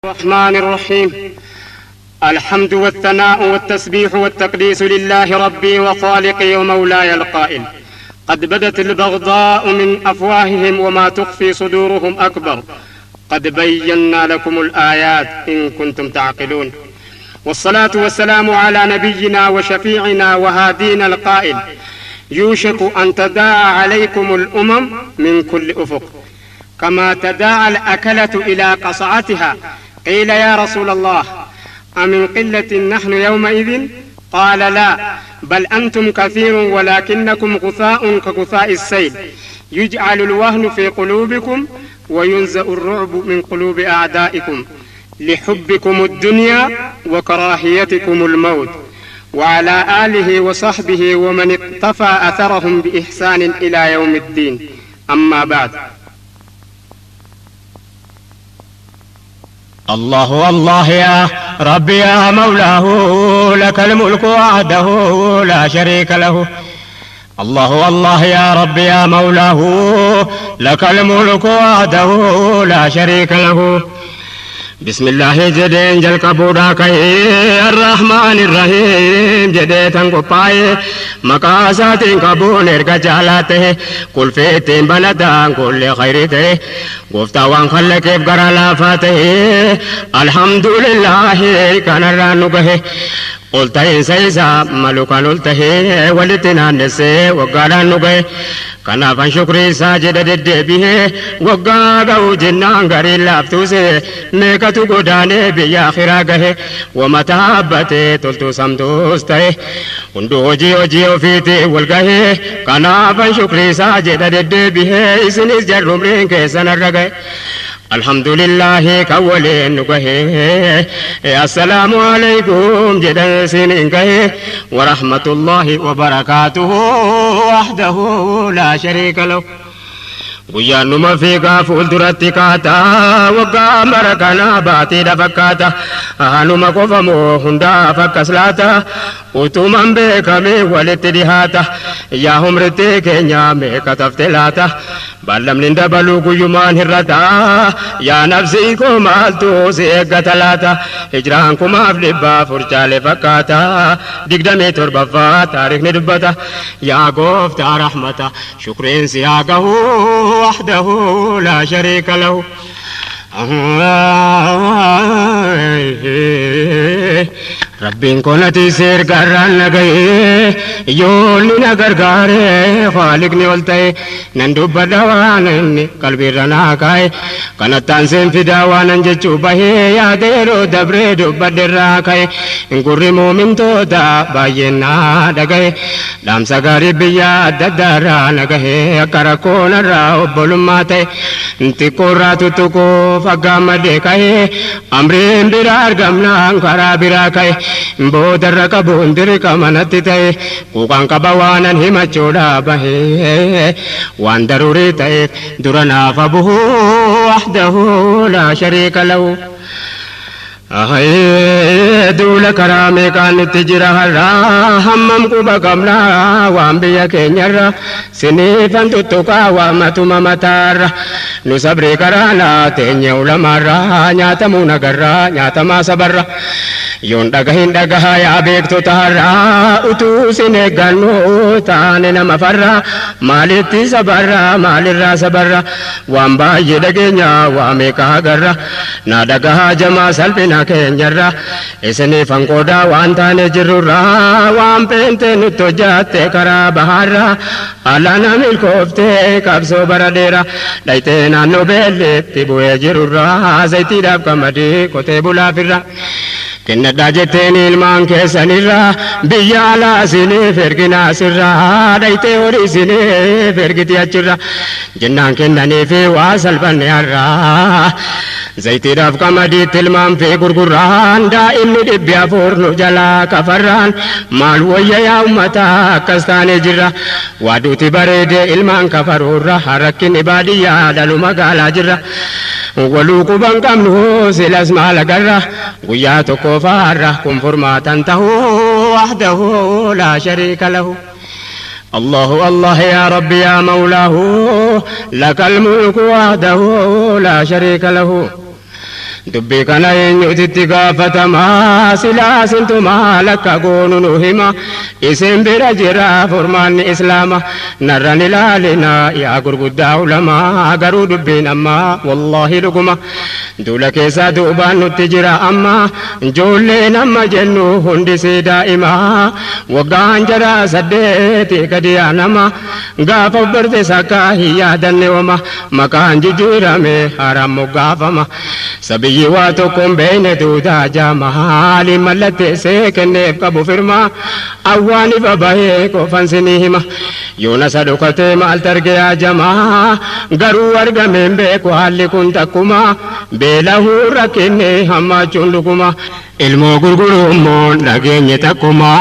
الرحمن الرحيم. الحمد والثناء والتسبيح والتقديس لله ربي وخالقي ومولاي القائل: قد بدت البغضاء من أفواههم وما تخفي صدورهم أكبر، قد بينا لكم الآيات إن كنتم تعقلون. والصلاة والسلام على نبينا وشفيعنا وهادينا القائل: يوشك أن تداعى عليكم الأمم من كل أفق كما تداعى الأكلة إلى قصعتها. قيل: يا رسول الله، أمن قلة نحن يومئذ؟ قال: لا، بل أنتم كثير ولكنكم غثاء كغثاء السيل، يجعل الوهن في قلوبكم وينزأ الرعب من قلوب أعدائكم لحبكم الدنيا وكراهيتكم الموت. وعلى آله وصحبه ومن اقتفى أثرهم بإحسان إلى يوم الدين. أما بعد. الله الله يا ربي يا مولاه، لك الملك وحده لا شريك له. الله الله يا ربي يا مولاه، لك الملك وحده لا شريك له. بسم الله jedheen jalqabuudhaa ka'ee, الرحمن الرحيم jedhee tan qophaa'e, maqaa isaatiin qabuun erga jaalaa ta'e, kulfee ittiin banataan kullee khayrii ta'e, gooftaa waan khallaqeef gara laafaa ta'e, alhamdulillaahi kanarraan nu gahe. Ol ta'iinsa isaa malu kan ol tahee walitti naannessee waggaadhaan nu gahe. Kanaafan shukrii isaa jedha deddeebi'ee, waggaa ga'u jennaan gariin laaftuuse, meeqatu godaanee biyya akhiraa gahe. Wama taabbatee toltuu samtuus ta'e, hunduu hojii hojii ofiitiin wal gahe. Kanaafan shukrii isaa jedha deddeebi'ee, isinis jarrumriin keessan har'a gahe. Alhamdulillahi kan waliin nu gahe. Assalaamu alaikum jedhan isiniin gahe, warahmatullahi wabarakaatuhu wahdahu laa shariika lahu. Guyyaan numa fiigaa fuulduratti kaata, waggaa mara kanaa baatiidha fakkaata. Hanuma qofa moo hundaaf akkas laata? Utuman beekame walitti dhihaata. Yaa humritti keenya meeqa tafte laata? Ballamni dabaluu guyyumaan hirrata. Yaa nafsii koo, maaltu si eeggata laata? Hijraan 1400 caale fakkaata, 27ffaa taarikni dubbata. Yaa gooftaa rahmata, shukriin si haa gahu وحده لا شريك له. Rabbiin konati seer garraan na gahee, ijoolli na gargaaree, haaliqni ol ta'e, nan dubbadha waan inni qalbiirra naa kaa'e. Kanattaan seen fidaa waanan jechuu bahee, yaada yeroo dabree dubbadherraa ka'e, gurri muumintoota baay'een naa dhagaye, dhaamsa gaarii biyya adda addaarraa na gahee, akka rakkoonarraa obbolummaa ta'e, xiqqoorraa tuttuquuf aggaammadee ka'ee, amriin biraa argamnaan karaa biraa ka'e, boodarra qabuun dirqama natti ta'e, quuqaan qaba waanan himachuudha bahee, waan daruurii ta'eef dura naaf abuhu wahdahu laa shariika lahu. Duula karaa meeqaan nutti jira har'aa? Hammam quba qabnaa waan biyya keenyarra? Siniifan tuttuqaa waan matuma mataarra. Nu sabrii karaanaa teenye ulamaarra, nyaatamuu nagarraa nyaatamaa sabarra. Yoon dhagahin dhagahaa yaa beektota har'aa, utuu sin eeggannu taane nama farra, maalitti sabarra, maalirraa sabarra? Waan baay'ee dhageenya, waa meeqa agarra. Na dhagahaa jamaa, salphina keenyarra isiniif hanqoodaa waan taane jirrurra, waan peente nutti hojjatte karaa bahaarra, alana milkooftee qabsoo bara dheera dhayitee naannoo beelleetti bu'ee jirurra, zayitiidhaaf qamadii qotee bulaafirra kennadhaa jetteen ilmaan keessanirra, biyya alaa isiniif ergina asirra, dhayitee horii isiniif ergiti achirra jennaan kennaniifi waa salphanne har'a. Zayitiidhaaf qamadiitti ilmaan fi gurgurraan, daa'imni 400 nu jalaa kafarraan, maal wayya yaa ummata? Akkas taanee jirra, waaduuti bareede ilmaan kafaruurra, rakkinni baadiyyaa dhalu magaalaa jirra, waluu quban qabnu silas maal agarra? Guyyaa tokko faarra kun furmaatan tahuu wahdahu laa shariika lahu. الله الله يا ربي يا مولاه، لك الملك وحده لا شريك له. Dubbii kana eenyuutitti gaafatamaa silaa sintu maal akka goonu nu hima isin bira jira furmaanni islaama narran ilaalina yaa gurguddaa ulamaa garuu dubbiin ammaa wallaahi dhuguma duula keessaa duubaan nutti jira amma ijoolleen amma jennu hundisii daa'ima waggaan jara 8 gadi yaanama gaafa barte sakka hin yaadanne wama maqaan jijjiirame haaraan moggaafama sabiyyi waa tokkoon beeyne duudaa jaama haali mallatteessee kenneef qabu firma awwaan ifa bahee qofan sinii hima yoona isa dhokatee maal targee jamaa garuu argameen beeku haalli kun takkuma beelahuu rakkinne hammaachuun dhuguma ilmoo gurguruu immoo dhageenye takkuma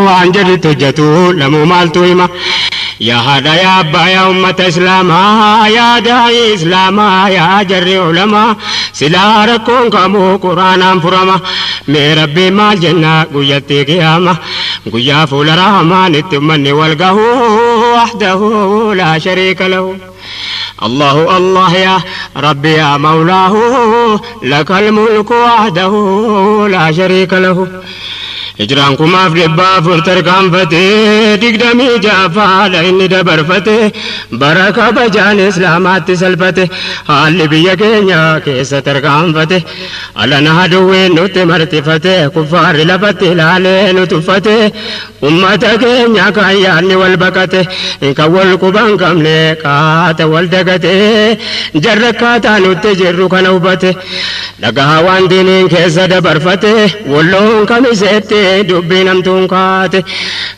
waan jedhitti hojjetu lamuu maaltu hima yaa haadha yaa abbaa yaa ummata islaamaa yaa daa'ii islaamaa yaa jarri ulamaa silaa rakkoon kamuu quraanaan furama mee rabbii maal jenna guyyatti qiyaama guyyaa fuula rahmaan itti ummanni wal gahu wahdahu laa shariika lahu. الله الله يا ربي يا مولاه لك الملك وحده لا شريك له. Hijraan 1400 tarkaanfatee 26 inni dabarfate bara kabajaan islaamaatti salphate haalli biyya keenya keessa tarkaanfate alana haduwween nutti martifate kuffaarri lafatti ilaalee nu tuffate ummata keenya kan yaadni wal baqate kan wal quban qabne qaata wal dagate jarra akkaataa nutti jirru kana hubate dhagahaa waan diiniin keessa dabarfate walloon kamiseetti dubbiin hamtuun kaate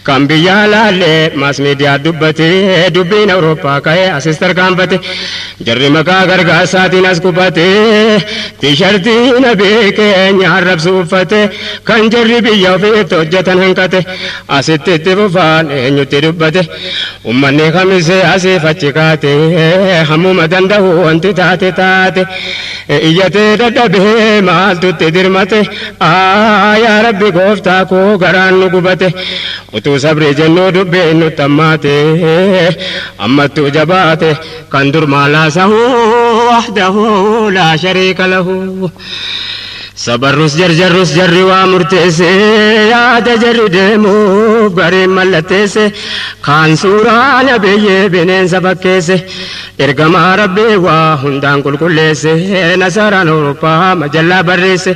kan biyya laallee maas miidiyaa dubbate dubbiin Awurooppaa ka'ee asis tarkaanfate jarri maqaa gargaarsaatiin as qubate tiishartii nabii keenya arrabsu uffate kan jarri biyya ofiitti hojjetan hanqate asitti itti fufaan eenyutti dubbate ummanni kamisee asiif achi kaate hammuma danda'u wanti taate taate iyyatee dadhabee maaltu itti dirmate yaa rabbi gooftaa koo garaan nu gubate utuu sabrii jennuu dubbiin nutti hammaate ammattuu jabaate kan dur maalaasahu wahdahu laa shariika lahu. Sabarrus jarjarrus jarri waa murteesse yaada jarri deemuuf gariin mallatteesse kaan suuraa nabiyyee bineensa fakkeesse ergamaa rabbii waa hundaan qulqulleesse nasaraan Awurooppaa majallaa barreesse.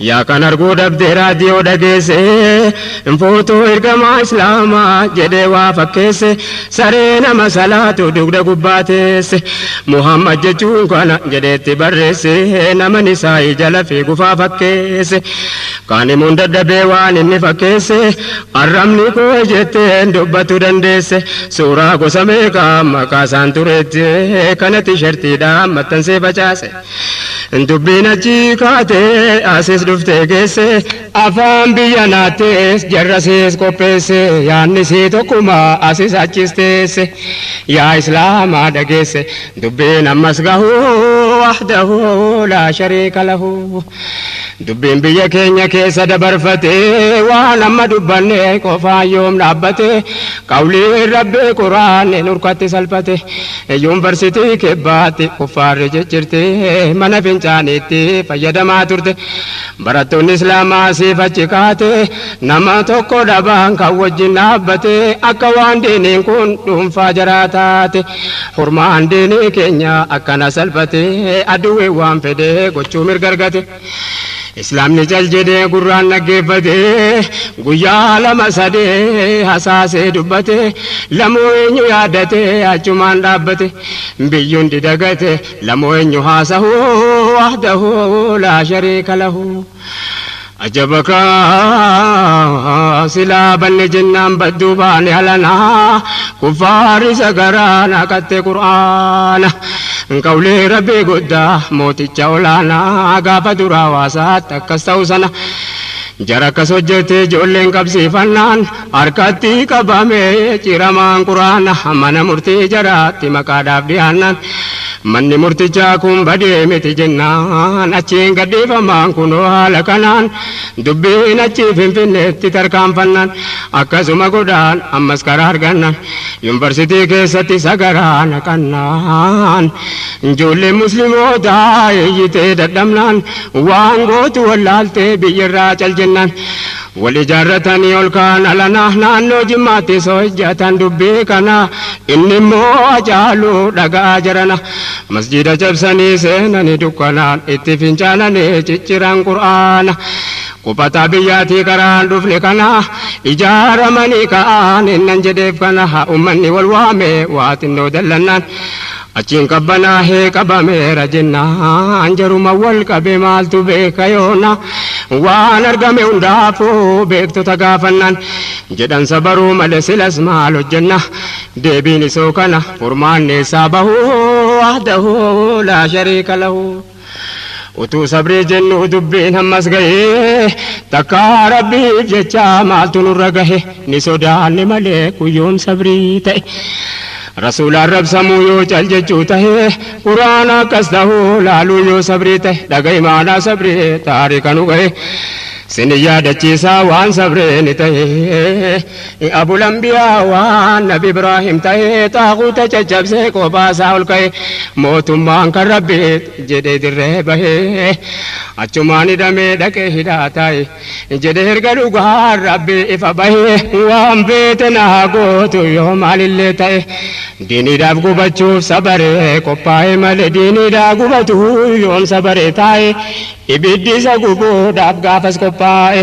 Yaa kan arguu dhabde raadiyoo dhageesse footoo ergamaa islaamaa jedhee waa fakkeesse saree nama salaatu dugda gubbaa teesse Muhammad jechuun kana jedheetti barreesse naman isaa jala fiigufaa fakkeesse kaan himuun dadhabee waan inni fakkeesse arrabni koo jetteen dubbatu dandeesse suuraa gosa meeqaa maqaa isaan tureette kana tishartiidhaan maxxansee facaase dubbiin achi kaatee asis dhuftee geesse afaan biyya naattees jarrasees qopheesse yaannisii tokkuma asis achis teesse yaa islaamaa dhageesse dubbiin ammas gahu wahdahu laa shariika lahu. Dubbiin biyya keenya keessa dabarfate waan amma dubbanne qofaan yoom dhaabbate qawliin rabbii quraanni nurkatti salphate yuunivarsiitii kibbaatti kuffaarri ciccirte mana fincaaniitti fayyadamaa turte barattoonni islaamaa siif achi kaate nama tokko dhabaan kan wajjin dhaabbate akka waan diiniin kun dhuunfaa jaraa taate hurmaan diinii keenya akkana salphate aduwwee waan fedhe gochuu mirga argate. Islaamni cal jedhee gurraan dhaggeeffate guyyaa 2 3 hasaasee dubbate lamoo eenyu yaadate achumaan dhaabbate biyyuun didagate lamoo eenyu haasahu wahdahu laa shariika lahu. Ajabaka silaa banne jennaan badduu baane halanaa kuffaarri sagaraan haqatte qur'aana. Qawlee rabbii guddaa mooticha olaanaa gaafa duraa hawaasaatti akkas ta'u sana jara akkas hojjete ijoolleen qabsiifannaan harkatti qabame ciramaan quraana mana murtii jaraatti maqaadhaaf dhiyaannaan Manni murtichaa kun badee miti jennaan achiin gadhiifamaan kunoo haala kanaan dubbiin achii Finfinneetti tarkaanfannaan akkasuma godhaan ammas karaa argannaan yuunivarsiitii keessatti sagaraa naqannaan ijoollee muslimootaa iyyitee dadhabnaan waan gootu wallaaltee biyyarraa cal jennaan wal ijaarratanii ol kaan alana naannoo Jimmaatti hojjetan dubbii kana inni immoo Hacaaluu dhaga'aa jirana masjida cabsanii seenanii dukkanaan itti fincaananii cicciran qur'aana qubataa biyyaatii karaan dhufne kana ijaaramanii ka'aan innan jedheef kana ummanni wal waame waa xinnoo dallannaan achiin qabbanaahee qabameera jennaan jaruma wal qabe maaltu beeka yoona waan argame hundaafuu beektota gaafannaan jedhan sabaruu malee silas maal hojjenna deebiin isoo kana furmaanni isaa bahuu wahdahu laa shariika lahu. Utuu sabrii jennu dubbiin ammas gahee takkaa rabbiif jecha maaltu nurra gahe ni sodaanne malee guyyoom sabrii ta'e. Rasuula arrabsamuu yoo cal jechuu tahe quraana akkas tahuu laaluu yoo sabrii ta'e dhaga imaanaa sabrii taarika nu gahe. Sin yaadachiisaa waan sabreen ta'e abul ambiyaa waan nabi Ibraahim ta'e xaaquuta caccabsee qophaasaa ol ka'e mootummaan kan rabbii jedhee dirree bahee achumaan hidhamee dhaqee hidhaa taa'e jedhee erga dhugaan rabbii ifa bahee waan beete naa gootu yoo maalillee ta'e diiniidhaaf gubachuuf sabaree qophaa'e malee diiniidhaaf gubatu yoom sabaree taa'e ibiddi isa gubuudhaaf gaafas qophaa'e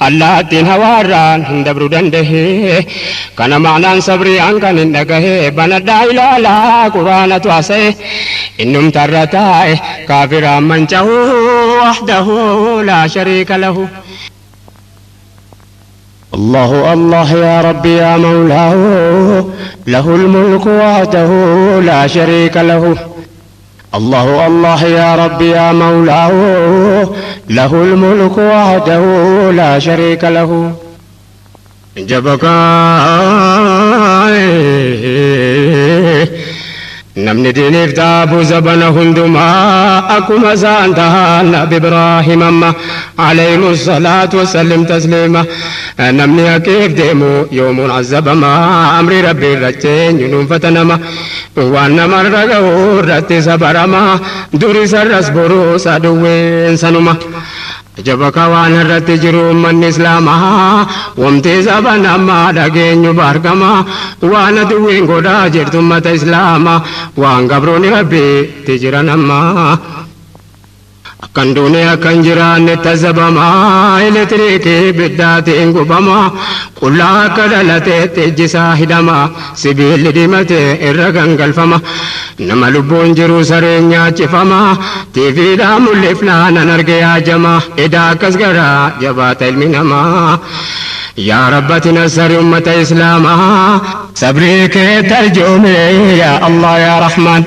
allaattiin hawaarraan hin dabru danda'e kana maanaan sabrii an kan hin dhagahe banadhaa ilaalaa quraanatu haasa'e innumtarra taa'e kaafiraan manca'u wahdahu laa shariika lahu. الله الله يا ربي يا مولاه له الملك وحده لا شريك له. الله الله يا ربي يا مولاه له الملك وحده لا شريك له. جبك namni diiniif taabu zabana hundumaa akkuma isaan tahan nabi Ibraahim amma alayhimu salaatu wasallim tasliima namni haqiif deemu yoomuun azabama amri rabbi irratti eenyu fatanama waan namarra gahu irratti sabarama duri sarras boruu saduwween sanuma. Jabaka waan irratti jiru ummanni islaamaa wamti saba namaa dhageenyu bargama waan aduwwiin godhaa jirtu ummata islaamaa waan gabroonni rabbiitti jiran ammaa. Akkan duune akkan jiraanne tazabamaa elektiriikii biddaatiin gubamaa qullaa akka dhalateetti ijjisaa hidhamaa sibiilli diimatee irra gangalfama nama lubbuun jiru sareen nyaachifamaa tiiviidhaa mul'ifnaa nan arge yaajamaa edaa akkas garaa jabaata ilmi namaa. يا رب تنصر أمة إسلاما صبرك ترجمي يا الله يا رحمن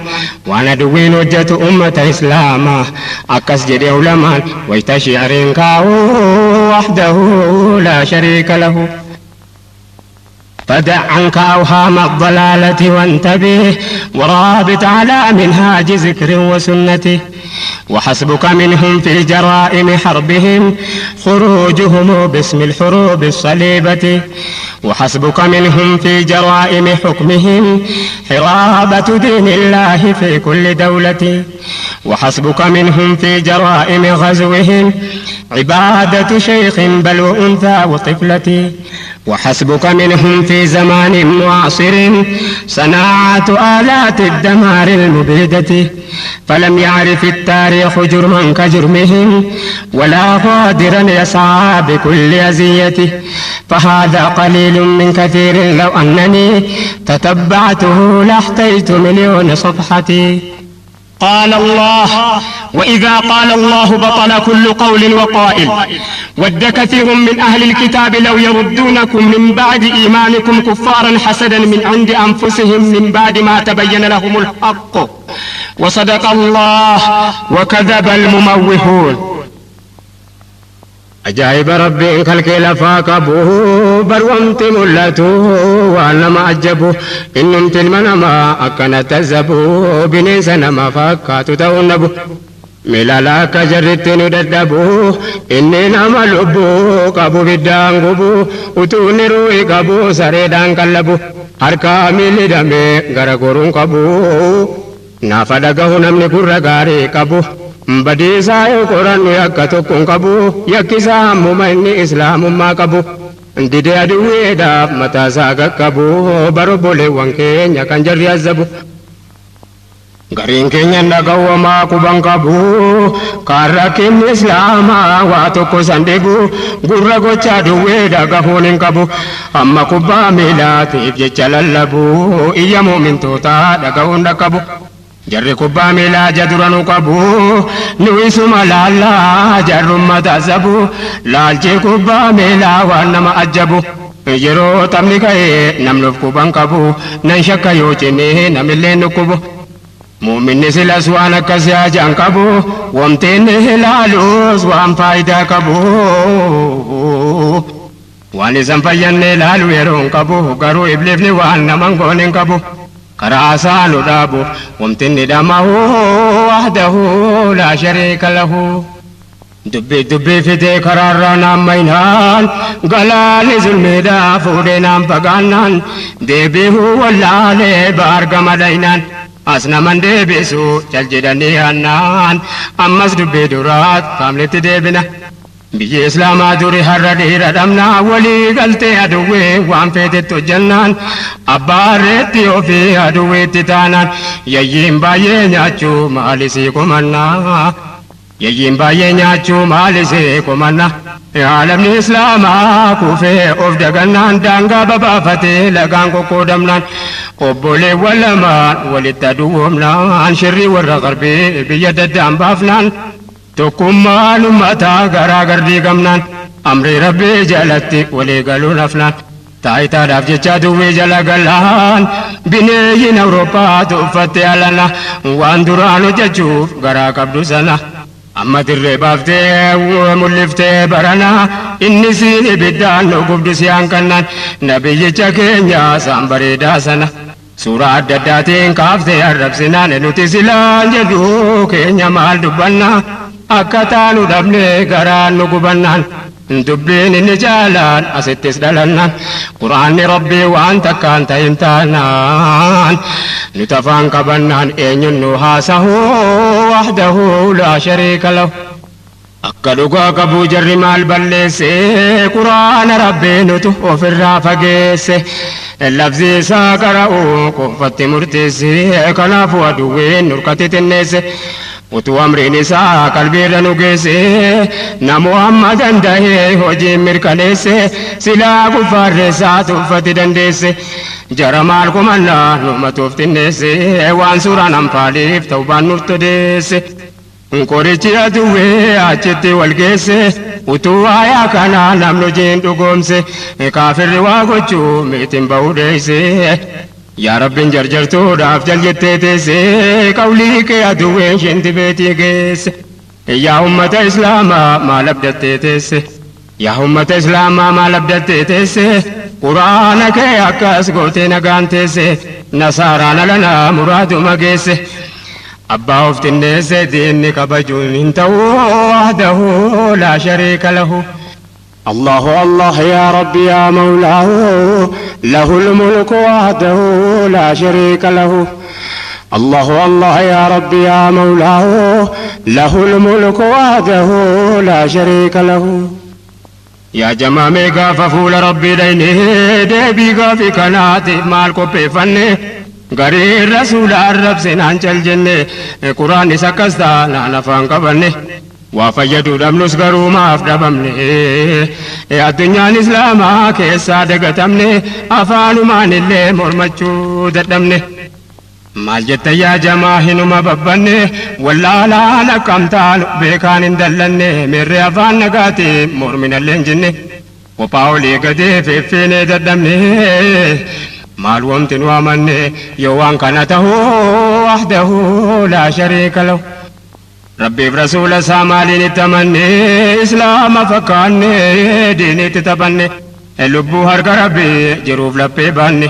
وانا دوين وجهت أمة إسلاما أكس جدي علمان ويتشعرين كاو وحده لا شريك له. فدع عنك أوهام الضلالة وانتبه ورابط على منهاج ذكر وسنته وحسبك منهم في جرائم حربهم خروجهم باسم الحروب الصليبة وحسبك منهم في جرائم حكمهم حرابة دين الله في كل دولة وحسبك منهم في جرائم غزوهم عبادة شيخ بل وأنثى وطفلة وحسبك منهم في زمان معاصر صناعة آلات الدمار المبيدة فلم يعرف التاريخ جرما كجرمهم ولا قادرا يسعى بكل أزيته فهذا قليل من كثير لو أنني تتبعته لاحتجت مليون صفحتي. قال الله: وإذا قال الله بطل كل قول وقائل. ود كثير من أهل الكتاب لو يردونكم من بعد إيمانكم كفارا حسدا من عند أنفسهم من بعد ما تبين لهم الحق. وصدق الله وكذب المموهون. Ajaa'iba Rabbiin kalqee lafaa qabu barwamti mul'atu waan nama ajabu innumti ilma namaa akkana tazzabu bineensa nama fakkaatu ta'uu nabu. Milaala akka jarritti nu dadhabu inni nama lubbuu qabu biddaan gubu utuu inni ruuhi qabu sareedhaan qallabu harkaa miilli damee gara goruun qabu naafa dhagahu namni gurra gaarii qabu. Badiisaa yoo qorannu yakka tokko hin qabu yakkisaa hammuma inni islaamummaa qabu. Didee aduwweedhaaf mataasaa qaqqabu barobboleewwan keenya kan jarri azzabu. Gariin keenya dhagawwamaa quban qabu kan rakkinni islaamaa waa tokko san dhibu gurra gocha aduwwee dhagahuun hin qabu amma kubbaa miilaatiif jecha lallabu iyya muumintootaa dhagahuun dhaqqabu. Jarri kubbaa miilaa ija duranuu qabu nu isuma laallaa jarrumma tasabu laalchi kubbaa miilaa waan nama ajabu. Yeroo taphni ka'ee namni of quban qabu nan shakka yoo cimee namillee nukkubu. Muuminni silas waan akkasii ajaan qabu wanti inni ilaalus waan faayidaa qabu. Waan isan fayyanne ilaalu yeroo hin qabu garuu ibliifni waan nama hin goone hin qabu. Karaa isaa nu dhaabu wanti inni dhamahu wahdahu laa shariika lahu. Dubbii dubbii fidee karaarraa naan maynaan galaanni zulmiidhaa fuudhee naan fagaannaan deebi'uu wallaalee baargama dhaynaan as naman deebisu cal jedhanii hannaan ammas dubbii duraat qaamnitti deebina. Biyyi islaamaa duri har'a dhiira dhabnaa walii galtee aduwwee waan feetetti hojjannaan abbaarreetti ofii aduwweetti taanaan yayyiin baay'ee nyaachuu maalisii komannaa. Yayyiin baay'ee nyaachuu maalisii komannaa. Aalamni islaamaa kufee of dagannaan daangaa babaafatee lagaan qoqqoodamnaan obboleewwan lamaan walitti aduwwoomnaan shirrii warra qarbii biyya daddaan baafnaan. Tokkummaan uummataa garaa gardiigamnaan amrii rabbii jalatti walii galuun hafnaan taayitaadhaaf jecha duwwee jala galaan bineeyyiin Awurooppaa tuffatte alana waan duraan hojjechuuf garaa qabdu sana amma dirree baaftee mul'iftee barana inni siin ibiddaan nu gubdu si hanqannaan nabiyyicha keenya isaan bareedaa sana. Suuraa adda addaatiin kaaftee arrabsinaan nuti silaan jedhu keenya maal dubbannaa. Akka taanu dhabnee garaan nu gubannaan dubbiin inni jaalaan asittis dhalannaan quraanni rabbii waan takkaan ta'in taanaan nu tafaan qabannaan eenyuun nu haasahu wahdahu laa shariika lahu. Akka dhugaa qabu jarri maal balleesse quraana rabbii nutu ofirraa fageesse lafzi isaa qara'u qofatti murteesse kanaafuu aduwween nurkatti xinneesse. Utuu amriin isaa qalbiirra nu geesse namoo amma danda'ee hojii mirkaneesse silaa kuffaarreessaa tuffatti dandeesse jara maal kumannaa numatuuf xinneesse waan suuraan anfaaliif ta'u baan nuuf todeesse. Qorichi aduwwee achitti wal geesse utuu aayaa kanaa namni hojiin dhugoomse kaafirri waa gochuu miitiin ba'uu dheeyse. Yaa Rabbiin jarjartuudhaaf jal jettee teesse qawlii kee aduwween shinti beetii geesse. Yaa ummata islaamaa maal abdattee teesse? Yaa ummata islaamaa maal abdattee teesse? Quraana kee akkas gootee nagaan teesse nasaaraan alanaa muraaduma geesse. Abbaa of xinneesse diinni kabajuun hin ta'u wahdahu laa shariika lahu. الله الله يا ربي يا مولاه له الملك وحده لا شريك له. الله الله يا ربي يا مولاه له الملك وحده لا شريك له. يا جماعة قاف فول ربي دينه دبي قاف كناتي مالكو بفنه غرير رسول الرب سنان چل جنه قرآن سكستا نانا فان قبنه وفيدو دمنس garuu maaf dhabamne addunyaan islaamaa keessaa dagatamne afaanumaan illee mormachuu dadhabne. Maal jetta yaa jamaa hinuma babbanne wallaalaan akkam taanu beekaan hin dallanne mirri afaan nagaatiin morminallee hin jinne kophaa olii gadee feeffeenee dadhabne maal wamti nu amanne yoo waan kana ta'uu wahdahu laa shariika lahu. Rabbiif rasuula isaa maaliin itti amanne islaama fakkaanne diiniitti taphanne lubbuu harka rabbii jiruuf laphee baanne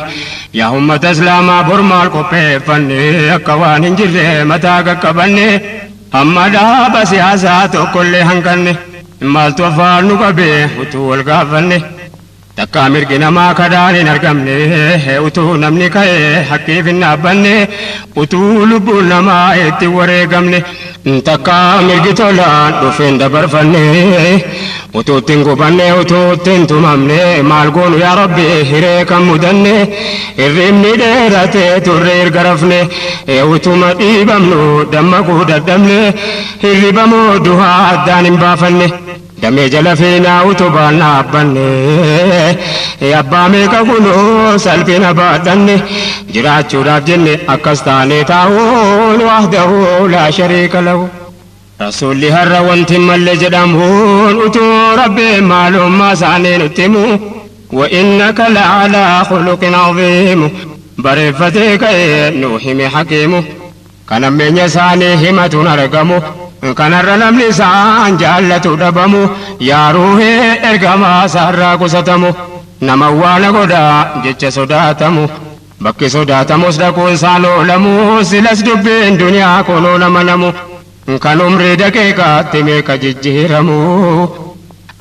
yaa ummata islaamaa bor maal qopheeffanne akka waan hin jirre mataa qaqqabanne hamma dhaaba siyaasaa tokkollee hanqanne maaltu afaan nu qabee utuu wal gaafanne takkaa mirgi namaa kadhaan hin argamne utuu namni ka'ee haqqiif hin dhaabbanne utuu lubbuun namaa itti wareegamne takkaa mirgi tolaan dhufeen dabarfanne utuu ittiin gubanne utuu ittiin tumamne maal goonu yaa rabbi hiree kan mudanne hirribni dheerate turre erga rafne utuma dhiibamnu dammaquu dadhabne hirribamoo duhaa addaan hin baafanne damee jala fiinaa utubaan dhaabbanne abbaa meeqa kunoo salphina baadhanne jiraachuudhaaf jenne akkas taanee taa'uun wahdahu laa shariika lahu. Rasuulli har'a wanti hin malle jedhamuun utuu rabbiin maalummaa isaanii nutti himu wa innaka la'alaa khuluqin aziimu bareeffatee ka'ee nuu hime hakiimu kan ammeenya isaanii himatuun argamu kanarra namni isaan jaallatu dhabamu yaa ruuhee ergamaa isaarraa qusatamu nama waana godhaa jecha sodaatamu bakki sodaatamus dhaquun isaan oolamu silas dubbiin duniyaa kunoo nama namu kan umrii daqiiqaatti meeqa jijjiiramu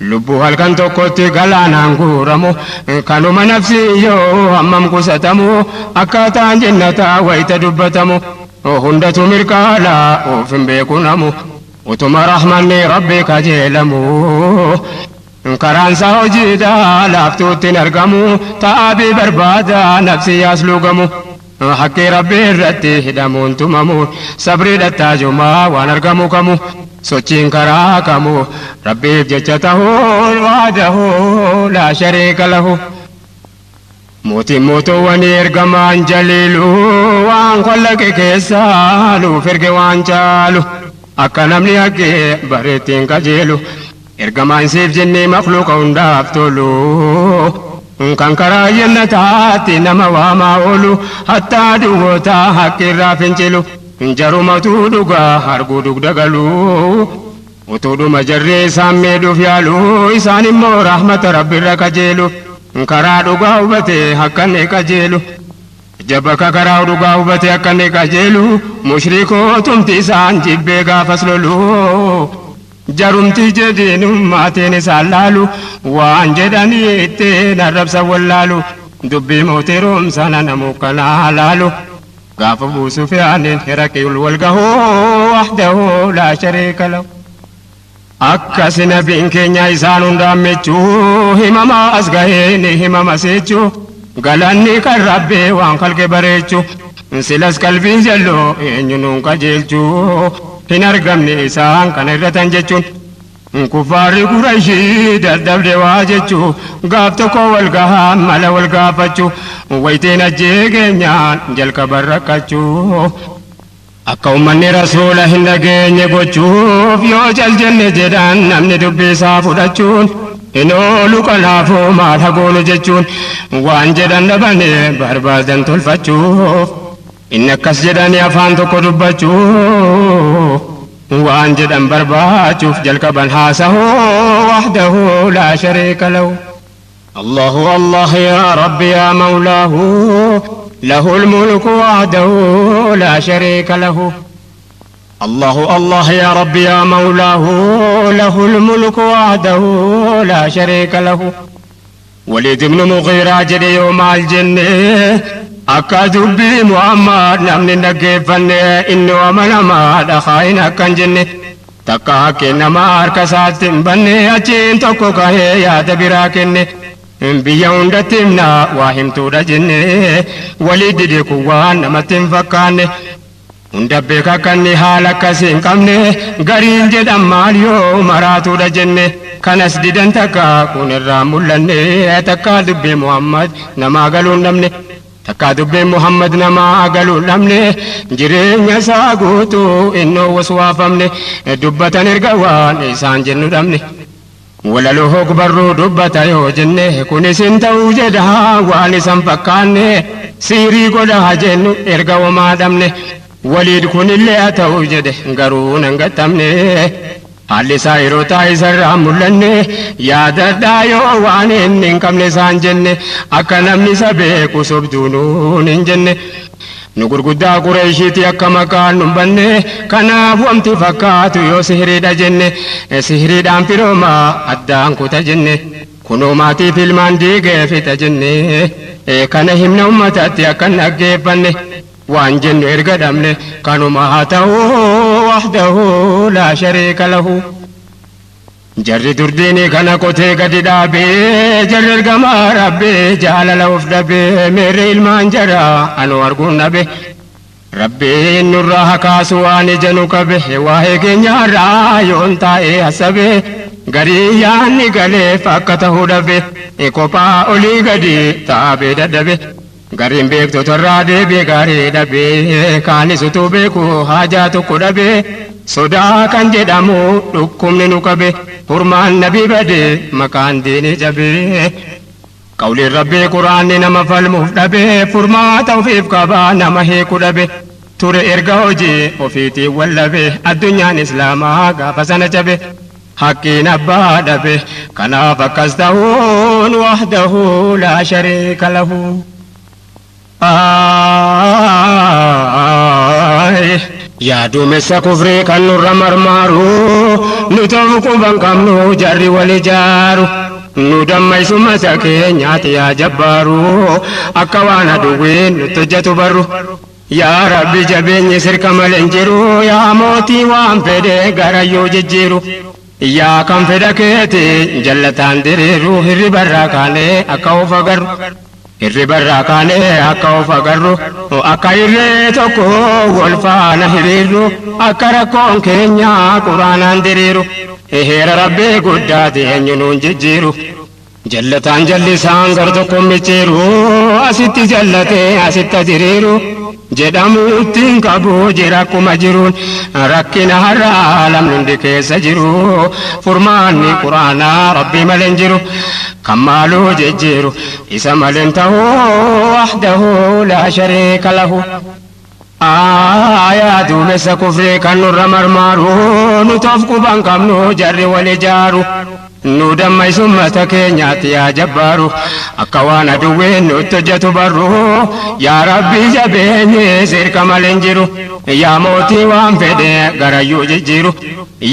lubbuu halkan tokkotti galaanaan guuramu kanuma nafsi yoo hammam qusatamu akkaataan jennataa wayita dubbatamu hundatu mirkaana of hin beeku namu utuma rahmanni rabbi kajeelamu karaan isaa hojiidha laaftuutti hin argamu ta'aabii barbaada nafsi yaas lugamu haqqii rabbi irratti hidhamuun tumamuun sabrii dhattaajumaa waan argamu kamu sochiin karaa kamu rabbiif jecha tahuun wahdahu laa shariika lahu. Mootiin mootuwwanii ergamaan jaliilu waan qallaqe keessaa nuuf erge waan caalu akka namni haqqee bareettiin qajeelu ergamaan siif jennee makluuqa hundaaf tolu kan karaa jannataatti nama waamaa oolu hattaa duwwootaa haqqirraa fincilu jarumatu dhugaa arguu dugda galu utuudhuma jarree isaan miidhuuf yaalu isaan immoo rahmata rabbirra qajeelu karaa dhugaa hubatee akka inni qajeelu jabaka karaa dhugaa hubatee akka inni qajeelu mushrikootumti isaan jibbee gaafas lolu jarumti jedhiinummaatiin isaan laalu waan jedhanii ittiin arrabsa wallaalu dubbii mootii roomsana namuu kanaa laalu gaafa buusuuf yaaniin hiraqiul wal gahuu wahdahu laa shariika lahu. Akkasi nabiin keenya isaan hundaan michuu himama as gahee ni himama seechuu galanni kan rabbii waan kalqe bareechuu silas qalbiin jalloo eenyu nuun qajeelchuu hin argamne isaan kana irratan jechuun kuffaarri qurayshii dadhabde waa jechuu gaaf tokko wal gahaa mala wal gaafachuu waytiin ajjee keenyaan jalqaban rakkachuu akka ummanni rasuula hin dhageenye gochuuf yoo cal jenne jedhan namni dubbii isaa fudhachuun hin oolu kanaafuu maal hagoonu jechuun waan jedhan dhabane barbaadan tolfachuuf inni akkas jedhanii afaan tokko dubbachuuf waan jedhan barbaachuuf jalqaban haasahuu wahdahu laa shariika lahu. الله الله يا ربي يا مولاه له الملك وحده لا شريك له. الله الله يا ربي يا مولاه له الملك وحده لا شريك له. وليد بن مغيرة جري يوم الجنة akka dubbii Muhammad namni dhaggeeffanne inni amanamaa dhahaa akkan jenne takka haqqee nama harka isaatti hin banne achiin tokko kahee yaada biraa kenne biyya hundatti himna waa himtuudha jenne walii dide kun waan namatti hin fakkaanne hunda beeka akka inni haala akkasii hin qabne gariin jedhan maal yoo maraatuudha jenne kanas didan takka kun irraa mul'anne takka dubbii Muhammad namaa galuu hin dhabne takka dubbiin Muhammad namaa galuu hin dhabne jireenya isaa guutuu innoo waswaafamne dubbatan erga waan isaan jennu dhabne walaloo hogbarruu dubbata yoo jenne kunis hin ta'uu jedha waan isan fakkaanne siirii godha jennu erga homaa dhabne Waliid kunillee haa ta'u jedhe garuu nan gattamne. Haalli isaa yeroo taa'isarraa mul'anne yaadadhaa yoo waan inni hin qabne isaan jenne akka namni isa beeku sobduunuun hin jenne. Nu gurguddaa Qureeshiiti akka maqaan nu banne kanaaf wanti fakkaatu yoo sihiriidha jenne sihiriidhaan firoomaa addaan kuta jenne kunoo maatiif ilmaan diigee fixa jenne kana himna uummatatti akka hin dhaggeeffanne. Waan jennu erga dhabne kanuma haa ta'u wahdahu laa shariika lahu. Jarri durdiinii kana qotee gadi dhaabee jarri ergamaa rabbee jaalala of dhabee meerre ilmaan jaraa anu arguun dhabe. Rabbiin nurraa haa kaasu waan ija nu qabe waa'ee keenyaarraa yoon taa'ee hasabe garii yaanni galeef akka ta'uu dhabe kophaa olii gadi taabee dadhabe. Gariin beektotarraa deebi'e gaarii dhabee kaanis utuu beeku haajaa tokko dhabee sodaa kan jedhamu dhukkubni nu qabe furmaan nabii badee maqaan diinii cabee. Qawliin rabbii quraanni nama falmuuf dhabee furmaata ofiif qabaa nama hiiku dhabe ture erga hojii ofiitiin wallabe addunyaan islaamaa gaafa sana cabe. Haqqiin abbaa dhabe kanaaf akkas ta'uun wahdahu laa shariika lahu. Yaa duumessa kufrii kan nurra marmaaru nu ta'uu quban qabnu jarri wal ijaaru nu dammaysumma isa keenyaati yaa jabbaaru akka waan aduwwiin nutti hojjetu barru. Yaa Rabbi jabeenyi sirka malee hin jiru yaa mootii waan fedhe garayyuu jijjiiru. Yaa kan fedha keeti jallataan diriiru hirribarraa kaanee akka of agarru. Hirribarraa kaanee akka of agarru akka hirree tokko wal faana hiriirru akka rakkoon keenya quraanaan diriiru heera rabbii guddaati eenyu nuun jijjiiru. Jallataan jallisaan gar tokko micciiru asitti jallatee asitti diriiru jedhamuutti hin qabu jira akkuma jiruun rakkina har'aa lamni hundi keessa jiru furmaanni quraanaa rabbii malee hin jiru. Kan maaluu jijjiiru isa malee hin ta'u wahdahu laa shariika lahu. Yaa duumessa kufrii kan nurra marmaaru nu toof quban qabnu jarri wal ijaaru. Nu dammaysummata keenyaatti yaa jabbaaru akka waan aduwwiin nutti hojjetu barru yaa rabbii jabeenyi sirka malee hin jiru yaa mootii waan fedhe garayyuu jijjiiru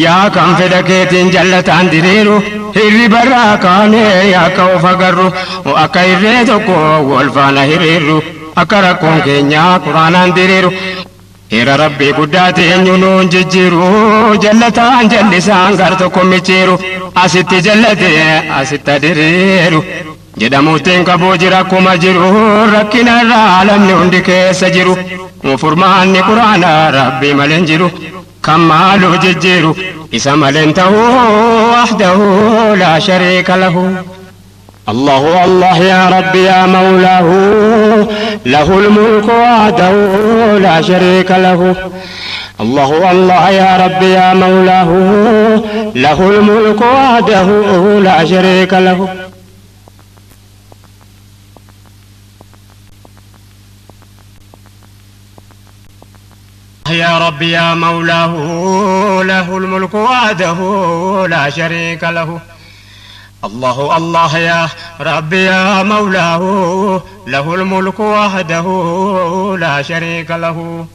yaa kan fedha keetiin jallataan diriiru hirribarraa kaanee akka of agarru akka hirree tokko wal faana hiriirru akka rakkoon keenya quraanaan diriiru. Heera rabbii guddaati eenyu nuun jijjiiru jallataan jallisaan gar tokko micciiru asitti jallatee asitti diriiru jedhamuutti hin qabu jira akkuma jiru rakkina irraa lamni hundi keessa jiru furmaanni quraanaa rabbii malee hin jiru kan maaluu jijjiiru isa malee hin ta'u wahdahu laa shariika lahu. الله الله يا ربي يا مولاه له الملك وحده لا شريك له. الله الله يا ربي يا مولاه له الملك وحده لا شريك له. يا ربي يا مولاه له الملك وحده لا شريك له. الله الله يا ربي يا مولاه له الملك وحده لا شريك له.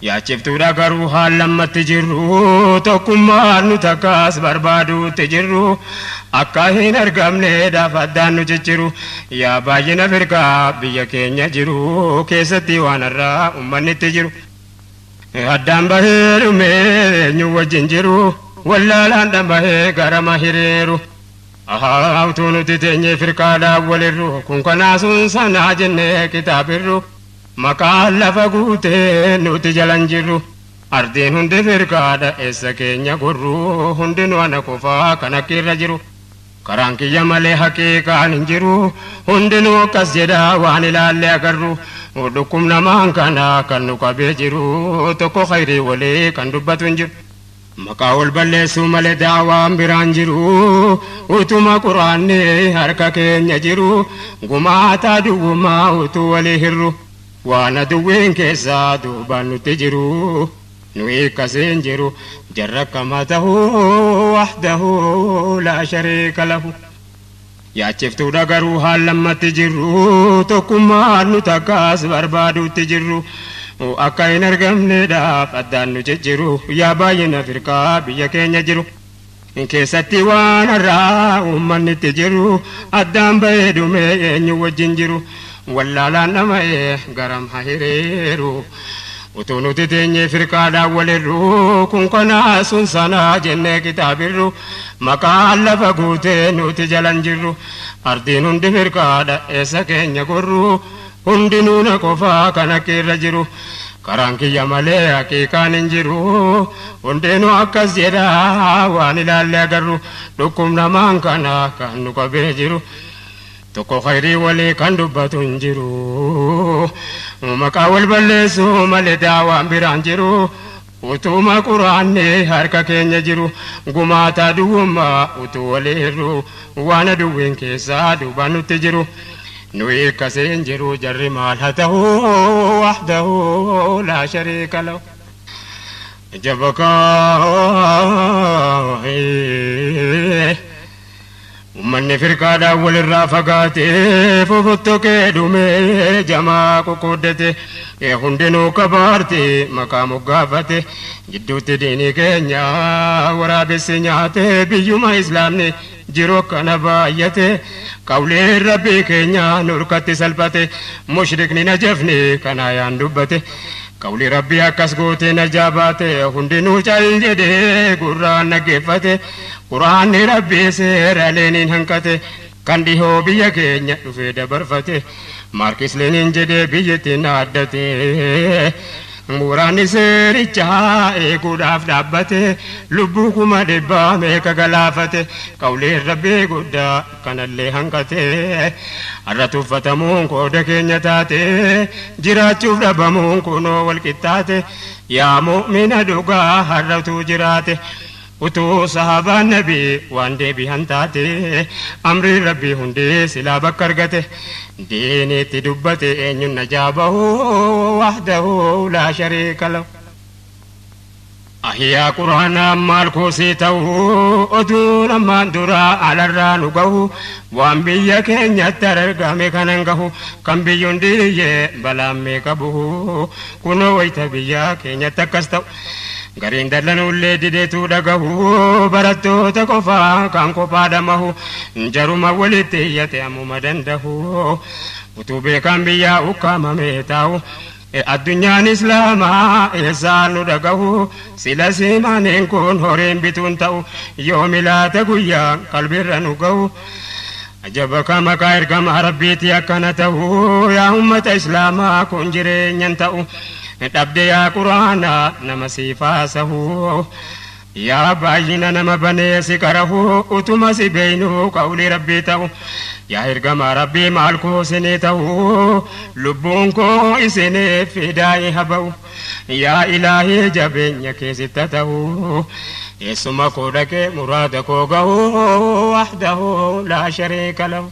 Yaa ciftuudha garuu haala ammatti jirru tokkummaan nu takkaas barbaaduutti jirru akka hin argamneedhaaf addaan nu jijjiru yaa baay'ina firqaa biyya keenya jiru keessatti waan irraa uummanni itti jiru. Addaan bahee dhumee eenyu wajjin jiru wallaalaan dhanbahee garama hiriiru. Utuu nuti teenyee firqaadhaan walirru kun kanaa sun sanaa jennee kitaabirru maqaan lafa guutee nuti jalan jirru ardiin hundi firqaadha eessa keenya gurru hundinuu ana qofaa kan akkiirra jiru. Karaan kiyya malee haqiiqaan hin jiru hundinuu akkas jedha waan ilaalle agarru dhukkubnamaan kana kan nu qabee jiru tokko khayrii walii kan dubbatu hin jiru. Maqaa ol balleessuu malee daawaan biraan jiru utuma quraanni harka keenya jiru gumaataa duwwumaa utuu walii hirru. Waan aduwwiin keessaa duubaan nutti jiru nuyi akkasiin jiru jarra akkama ta'uu wahdahu laa shariika lahu. Yaachiftuudha garuu haalammatti jirru tokkummaan nu takkaas barbaaduutti jirru akka hin argamneedhaaf addaan nu jijjiru yaa baay'ina firqaa biyya keenya jiru. Keessatti waan har'aa uummanni itti jiru addaan bahee dhumee eenyu wajjin jiru wallaalaan dhama'ee garam haa hiriiru. Utuu nuti teenyee firqaadhaan walirru kun kanaa sun sanaa jennee kitaabirru maqaan lafa guutee nuti jalan jirru ardiin hundi firqaadha eessa keenya gorru hundinuu na qofaa kan akka irra jiru karaan kiyya malee haqiiqaan hin jiru hundinuu akkas jedhaa waan ilaalle agarru dhukkubnamaan kana kan nu qabee jiru. Tokko khayrii walii kan dubbatu hin jiru maqaa wal balleessu malee daawaan biraan jiru utuma quraanni harka keenya jiru gumaataa duwwummaa utuu walii hirru waan aduwwiin keessaa duubaan nutti jiru nuyi akkasiin jiru jarri maal haa ta'u wahdahu laa shariika lahu. Jabakaa Uummanni firqaadhaan walirraa fagaatee fofottokee dhumee jamaa qoqqooddate hundinuu kabaarte maqaa moggaafate gidduutti diinii keenya waraabessi nyaate biyyuma islaamni jiru akkana baay'ate qawleen rabbii keenya nurkatti salphate mushrikni najafni kana yaan dubbate. Qawli rabbii akkas gootee na jaabaate hundinuu cal jedhee gurraan dhaggeeffate quraanni rabbii seera leeniin hanqate kan dhihoo biyya keenya dhufee dabarfate maarkis leeniin jedhee biyyattiin dhaaddate muraanni seerichaa eeguudhaaf dhaabbate lubbuu 100,000 meeqa galaafate qawliin rabbii guddaa kanallee hanqate har'a tuffatamuun qooda keenya taate jiraachuuf dhabamuun kunoo wal qixxaate yaa mu'mina dhugaa har'atu jiraate. Utuu sahaabaan nabii waan deebi'an taate amri rabbii hundee silaa bakka argate diiniitti dubbate eenyuun najaa bahu wahdahu laa shariika lahu. Ahiyyaa quraanaa maal koosii ta'u oduun ammaan duraa alarraa nu gahu waan biyya keenyatti argame kanan gahu kan biyyoon diyyee balaan meeqa buhu kunoo wayita biyya keenyatti akkas ta'u. Gariin dallanuullee dideetu dhagahu barattoota qofaa kan kophaa dhamahu jaruma walitti iyyate ammuma danda'u utuu beekaan biyyaa ukkaamamee taa'u addunyaan islaamaa eessaan nu dhagahu sila simaaneen kun horiin bituun ta'u yoomi laata guyyaa qalbiirra nu gahu. Ajaba ka maqaa ergama rabbiitii akkana ta'u yaa ummata islaamaa kun jireenyan ta'u. Dhabde yaa quraanaa nama siifaasahu yaa baay'ina nama banee si qarahu utuma si beeynu qawli rabbii ta'u yaa ergamaa rabbii maal koo isinii ta'u lubbuun koo isiniif fidaa'ee haba'u yaa ilaahii jabeenya keessitta ta'u eessuma koo dhaqee muraada koo gahu wahdahu laa shariika lahu.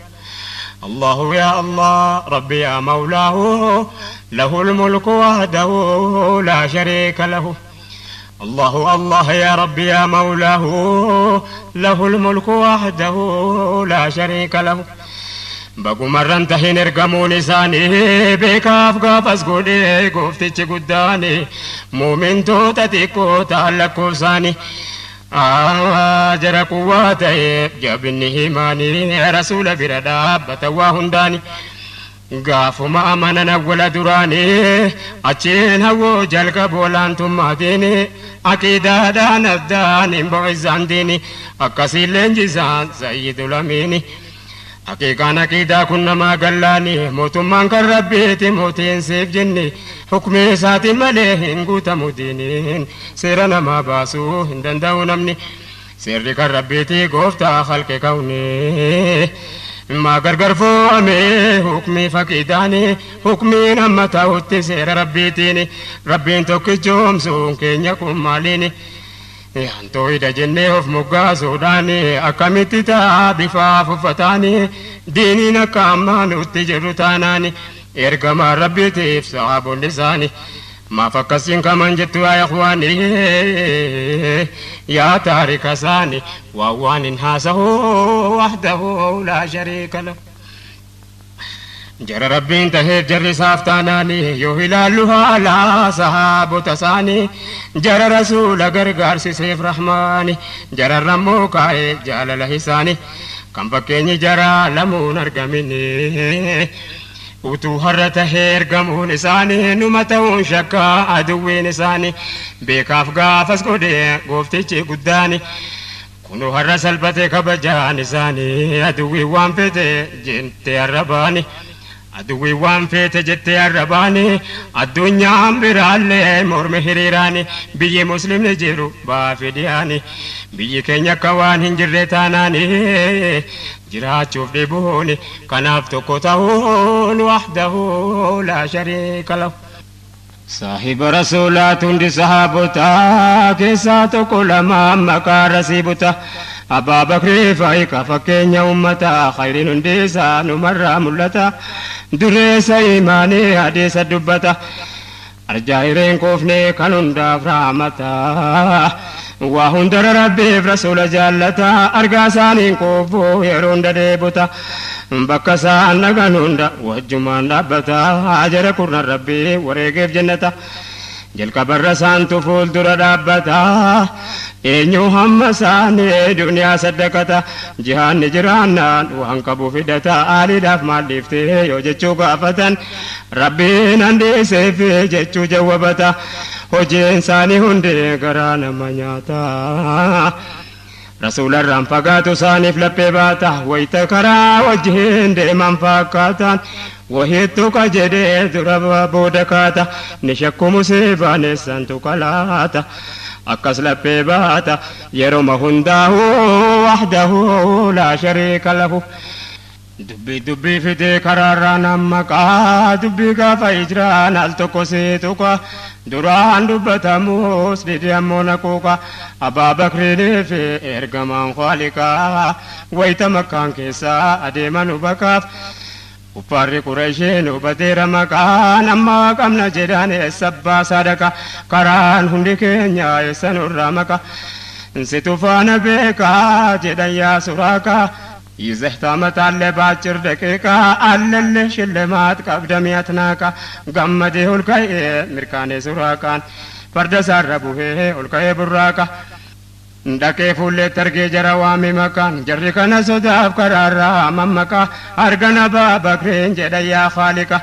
الله يا الله ربي يا مولاه له الملك وحده لا شريك له الله الله يا ربي يا مولاه له الملك وحده لا شريك له. Bagumarran tahin ergamuun isaanii beekaaf gaafas godhee gooftichi guddaani muumintoota xiqqoo ta'an lakkoofsaanii jara quwwaa ta'eef jabinni himaanii rasuula bira dhaabbata waa hundaani gaafuma amanan awwala duraanii achiin hawwoo jalqabu olaantummaatiin aqiidaadhaan addaan hin bo'isaan diini akkasiin leenjisaan sayyidul amiini. Haqiiqaan aqiidaa kun namaa gallaani mootummaan kan rabbiiti mootiin siif jenni hukmii isaatiin malee hin guutamu diiniin seera namaa baasuu hin danda'u namni seerri kan rabbiiti gooftaa halqe kawni maa gargar fo'ame hukmii faqiidaani hukmiin amma ta'utti seera rabbiitiin rabbiin tokkichoomsuun keenya kun maaliini. Antooyida jennee of moggaasuudhaan akkamitti ta'a bifaaf uffataani diiniin akka ammaa nutti jirru taanaani Ergamaa Rabbiitiif sahaabonni isaanii maaf akkasiin kaman jettu yaa ikhwaani yaa taarika isaanii waan waan hin haasahu wahdahu laa shariika lahu. Jara Rabbiin taheef jarri isaaf taanaani yoo ilaallu haala sahaabota isaanii jara rasuula gargaarsiseef rahmaani jararra immoo kaa'ee jaalala isaanii kan fakkeenyi jara lamuun argamini. Utuu har'a tahee ergamuun isaanii numa ta'uun shakkaa aduwwiin isaanii beekaaf gaafas godhee gooftichi guddaani. Kunoo har'a salphatee kabajaan isaanii aduwwiin waan fete jettee har'a baani. Aduwwiin waan feete jettee har'a baani. Addunyaan biraallee mormi hiriiraani biyyi muslimni jiru baafi dhiyaani. Biyyi keenya akka waan hin jirre taanaani jiraachuuf dhibuuni kanaaf tokko ta'uun wahdahu laa shariika lahu. Saahiba rasuulaatu hundi sahaabotaa keessaa tokko lama maqaa rasiibota. Abbaa Bakrii fa'i ka fakkeenya uummataa khayriin hundi isaa numarraa mul'ata. Dureessa imaanii hadiisa dubbata. Arjaa hireen koofnee kan hundaaf raamata. Waa hundara Rabbiif rasuula jaallata. Argaa isaaniin koofuu yeroo hunda deebota. Bakka isaan dhagan hunda wajjumaan dhaabbata. Jara kurnan Rabbii wareegeef jannata. Jalqabarra isaantu fuuldura dhaabbata. Eenyu hamma isaanii duniyaa saddaqata. Jihaanni jiraannaan waan qabu fidata. Aaliidhaaf maal dhiiftee yoo jechuu gaafatan Rabbiin handiiseef jechuu jawwabata. Hojiin isaanii hundi garaa nama nyaata. Rasuularraan fagaatu isaaniif laphee baata. Wayita karaa wajjin deeman fakkaatan. Wahittu ka jedhee dura booda kaata. Ni shakku musiibaan eessantu kalaata. Akkas laphee baata yeroma hundaa'u wahdahu laa shariika lahu. Dubbii dubbii fidee karaarraa nammaqaa dubbii gaafa hijiraan al tokko see tuqa duraan dubbatamus dide ammoo naquuqa Abbaa Bakriinii fi ergamaan Khaaliqaa wayita makkaan keessaa adeeman hubakaaf Kuffaarri Qureeshiin hubateera maqaan amma qabna jedhaan eessa baasaa dhaqa karaan hundi keenya eessa nurraa maqa situ faana beekaa jedhan yaa suraaqaa ይዘህ ታመጣለህ በአጭር ደቂቃ አለልህ ሽልማት ቀብደም ያትናቃ ገመዴ ኦልከኤ mirkaanee suraaqaan farda isaarra buhee olka'ee burraaqa dhaqee fuulleetti argee jara waame maqaan jarri kana sodaaf karaarraa mammaqa argan Abbaa Bakriin jedhan yaa Khaaliqa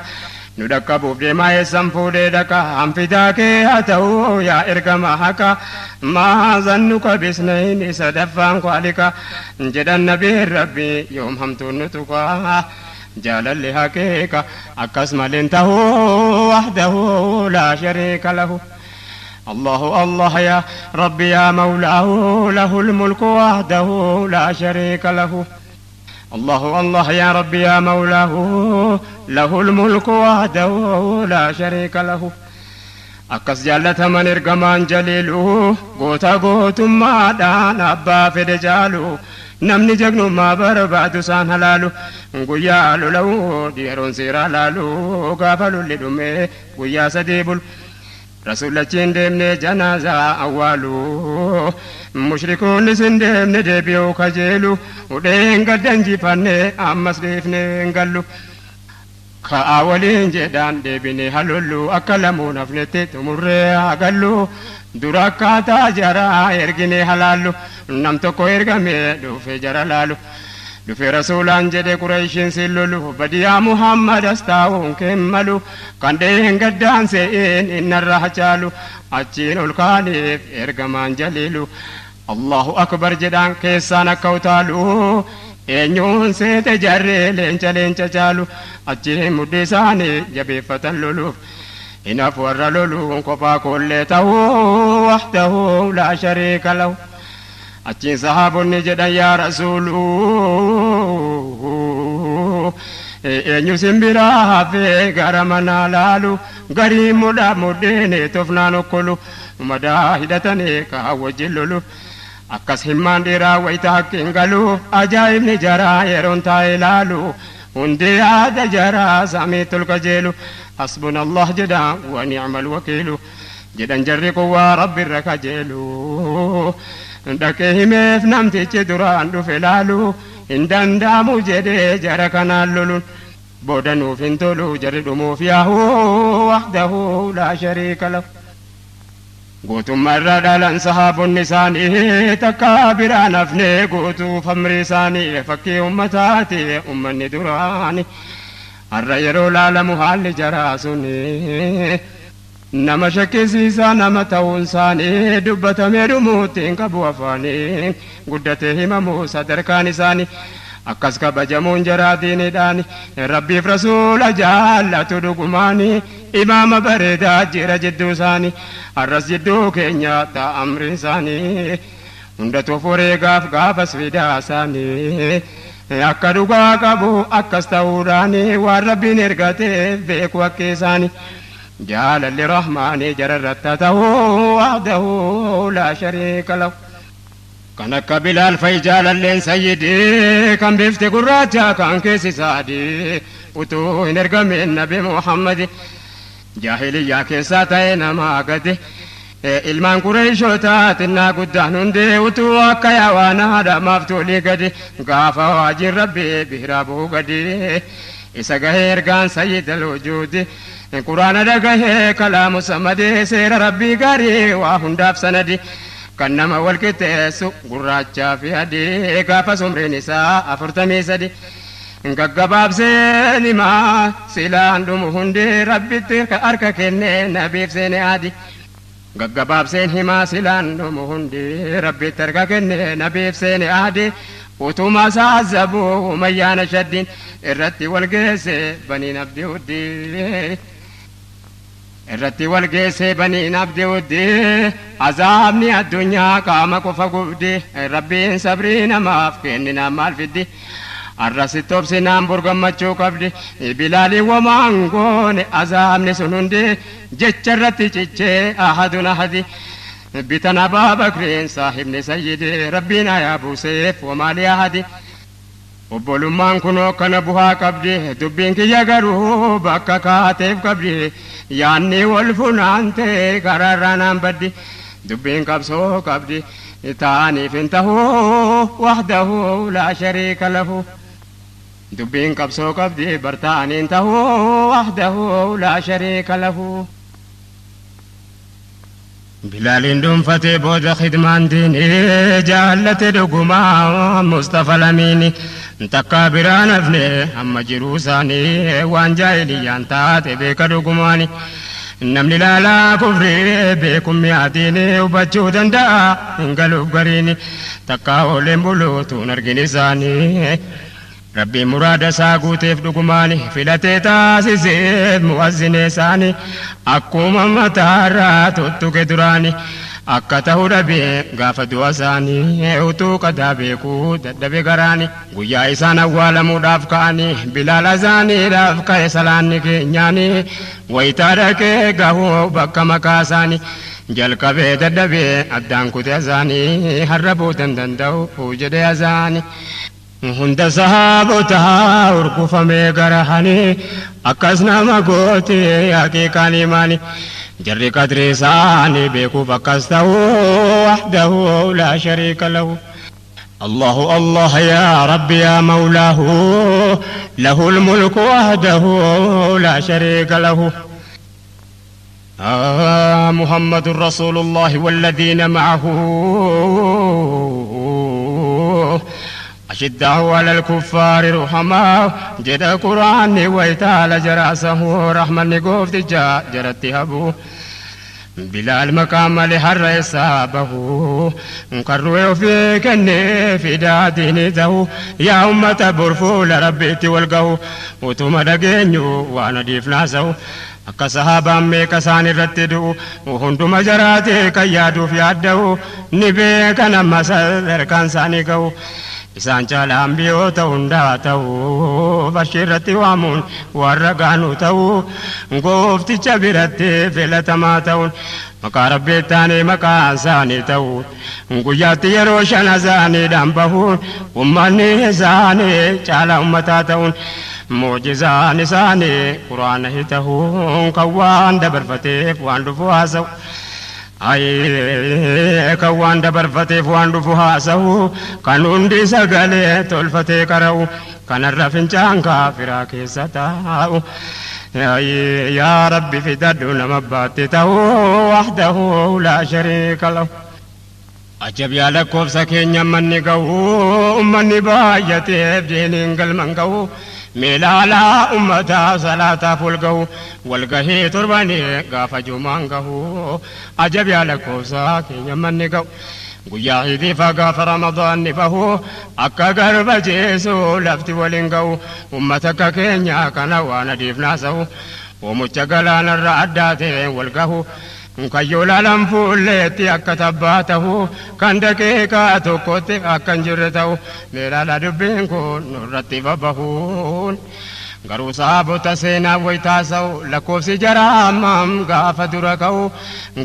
nu dhaqqabuuf deemaa eessan fuudhee dhaqa hanfidaa kee haa ta'u yaa ergama haqa maa zannu qabisnayn isa daffaan Khaaliqa jedhan nabiin Rabbi yoom hamtuun nu tuqa jaalalli haqiiqa akkas maleen ta'uu wahdahu laa shariika lahu. الله الله يا ربي يا مولاه له الملك وحده لا شريك له. الله الله يا ربي يا مولاه له الملك وحده لا شريك له. Akkas jaallataman ergamaan jaliilu goota gootummaadhaan abbaa fedhe jaalu namni jagnummaa barbaadu isaan halaalu guyyaa lola'u yeroon seeraa laalu gaafa lolli dhume guyyaa sadii bulu. Rasuulachiin deemne janaazaa awwaalu mushrikoonnis hin deemne deebi'uu kajeelu hudheen gaddan jifanne ammas dhiifne hin gallu. Ka'aa waliin jedhaan deebine halollu akka lamuun hafnetti xumurree hagallu dura akkaataa jaraa ergine halaallu nam tokko ergame dhufe jara laalu. Dhufe rasuulaan jedhe Qureeshiin sin lolu badiyaa Muhammad as taa'uun kemmalu kan dheen gaddaan se'een innarra hacaalu achiin ol kaaniif ergamaan jaliilu. Allahu akbar jedhaan keessaan akka utaalu eenyuun seete jarree leenca leenca caalu achiin mudhii isaanii jabeeffatan loluuf hinaaf warra loluun kophaa koollee ta'uu wahdahu laa shariika lahu. Achiin sahaabonni jedhan yaa rasuuluu eenyu simbiraa hafee gara manaa laalu garii mudhaa mudhiin tofnaan okkolu madaa hidhatanii kaa wajjin lolu akkas himmaan dhiiraa wayita haqqiin galu ajaa'ibni jaraa yeroon taa'ee laalu Hundi yaada jaraa samiitti ol qajeelu. Hasbuna Allah jedha wa ni'mal wakiilu. Jedhan jarri kun waa rabbi irra kajeelu. Dhaqee himeef namtichi duraan dhufe laalu. Hin danda'amu jedhee jara kanaan loluun. Booda nuuf hin tolu jarri dhumuuf yaahu wahdahu laa shariika lahu. Gootummaa irraa dhalan sahaabonni isaanii takka biraan hafne guutuuf amri isaanii fakkii ummataati ummanni duraani. Har'a yeroo laalamu haalli jaraa suni nama shakkisiisaa nama ta'uun isaanii dubbatamee dhumuutti hin qabu afaanii guddatee himamu sadarkaan isaanii. Akkas kabajamuun jaraa diiniidhaan rabbiif rasuula jaallatu dhugumaani imaama bareedaa jira jidduu isaanii har'as jidduu keenya ta'a amri isaanii hundatu fureegaaf gaafas fidaa isaanii akka dhugaa qabu akkas ta'uudhaan waan rabbiin ergateef beeku akka isaanii jaalalli rahmaanii jararratti ta'uu wahdahu laa shariika lahu. Kan akka Bilaal fa'i jaalalleen sayyidii kan bifti gurraacha kan keessi saadii utuu hin ergamin nabi Muhammadi jaahiliyyaa keessaa ta'e nama gadi ilmaan Qureeshotaa xinnaa guddaan hundee utuu akka yaawaanaa dhamaaf tolii gadi gaafa waajiin rabbii biraa bu'u gadi isa gahee ergaan sayyidal wujuudi quraana dhagahee kalaamu samadii seera rabbii gaarii waa hundaaf sanadi. Kan nama wal qixxeessu gurraachaa fi adii gaafa umriin isaa 43 gaggabaabseen himaa silaan dhumu hundi rabbitti harka kennee nabiif seene adi. Gaggabaabseen himaa silaan dhumu hundi rabbitti harka kennee nabiif seene adi. Utuma saazabuu umayyaana shaddiin irratti wal geesse baniin abdii huddii. Irratti wal geesse baniin abdii huddii azaabni addunyaa qaama qofa gubdi rabbiin sabrii namaaf kenninaan maal fiddi arrasitti obsinaan burgammachuu qabdi bilaaliin wamaan goone azaabni sun hundi jecha irratti cichee ahadun ahadi bitan Abaa Bakriin saahibni sayyidi rabbiin ayaa buuseef wamaalii ahadi. Obbolummaan kunoo kana bu'aa qabdi dubbiin kiyya garuu bakka kaateef qabdi yaanni wal funaante karaarraa naan baddi dubbiin qabsoo qabdi taaniif hin tahuu wahdahu laa shariika lahu. Dubbiin qabsoo qabdi bartaaniin tahuu wahdahu laa shariika lahu. Bilaaliin dhuunfatee booda khidmaan diinii jaallate dhugumaa Mustafa Lamiini takka biraan hafne amma jiruu isaanii waan jaahiliyyaan taate beeka dhugumaani. Namni laalaa kufrii beekummi adiini hubachuu danda'a hin galuuf gariini takka ooleen buluutuun argin isaanii. Rabbiin muraada isaa guuteef dhugumaani filatee taasiseef mu'azzinee isaanii akkuma mataarraa tuttuqe duraani akka ta'uu dhabee gaafa du'a isaanii utuu qadaa beekuu dadhabe garaani guyyaa isaan awwaalamuudhaaf ka'anii Bilaal azaaniidhaaf ka'e salaanni keenyaanii wayitaa dhaqee gahuu bakka maqaa isaanii jalqabee dadhabee addaan kute azaanii har'a boodan danda'u jedhee azaanii. Hunda sahaabotaa urgufamee garahanii akkas nama goote haqiiqaan imaani jarri qadri isaanii beekuuf akkas ta'uu wahdahu laa shariika lahu. Allahu Allah yaa Rabbi yaa Mawlaahu lahul mulku wahdahu laa shariika lahu. Muhammadun Rasuulullahi walladhiina ma'ahu أشداء على الكفار رحماء جد قرآن ويتال جراسه رحمة نقوف تجا جرت هبو بلال مقام لحر إصابه قروا في كني في دادين ذو يا أمة برفول ربيتي والقو وتم دقينيو وانا ديف ناسو akka sahaabaan meeqa isaan irratti du'u hunduma jaraatee kan yaaduuf yaadda'u ni beekan amma sadarkaan isaanii ga'u isaan caalaan biyyoota hundaa ta'u farshii irratti waamuun warra gaanu ta'u goofticha biratti filatamaa ta'uun maqaa rabbii taanee maqaa isaanii ta'u guyyaatti yeroo 5 isaaniidhaan bahuun ummanni isaanii caalaa ummataa ta'uun Mucjizaan isaanii quraana hitahuun kan waan dabarfateef waan dhufu haasa'u. Kan waan dabarfateef waan dhufu haasa'u kan hundi sagalee tolfatee qara'u kanarra fincaan kaafiraa keessa taa'u. Yaa Rabbi fidadhu nama baatte ta'u wahdahu laa shariika lahu. Ajab yaa lakkoofsa keenya manni ga'u ummanni baay'ateef diiniin galman ga'u. Meelaalaa ummataa salaataaf wal ga'u walgahii torbanii gaafa jumaan gahu. Ajab yaa lakkoofsa keenya manni ga'u guyyaa iidiifa gaafa ramadaanni bahu akka garba jeesu lafti waliin ga'u ummata akka keenya kana waan adiif naasa'u oomucha galaanarra addaa ta'een wal gahu. Kayyoo laalaan fuulleetti akka tabbaa ta'u kan daqiiqaa tokkotti akka hin jirre ta'u meelaala dubbiin kun nurratti babbahuun garuu saabota seenaa wayitaasa'u lakkoofsi jaraa hammam gaafa dura ka'u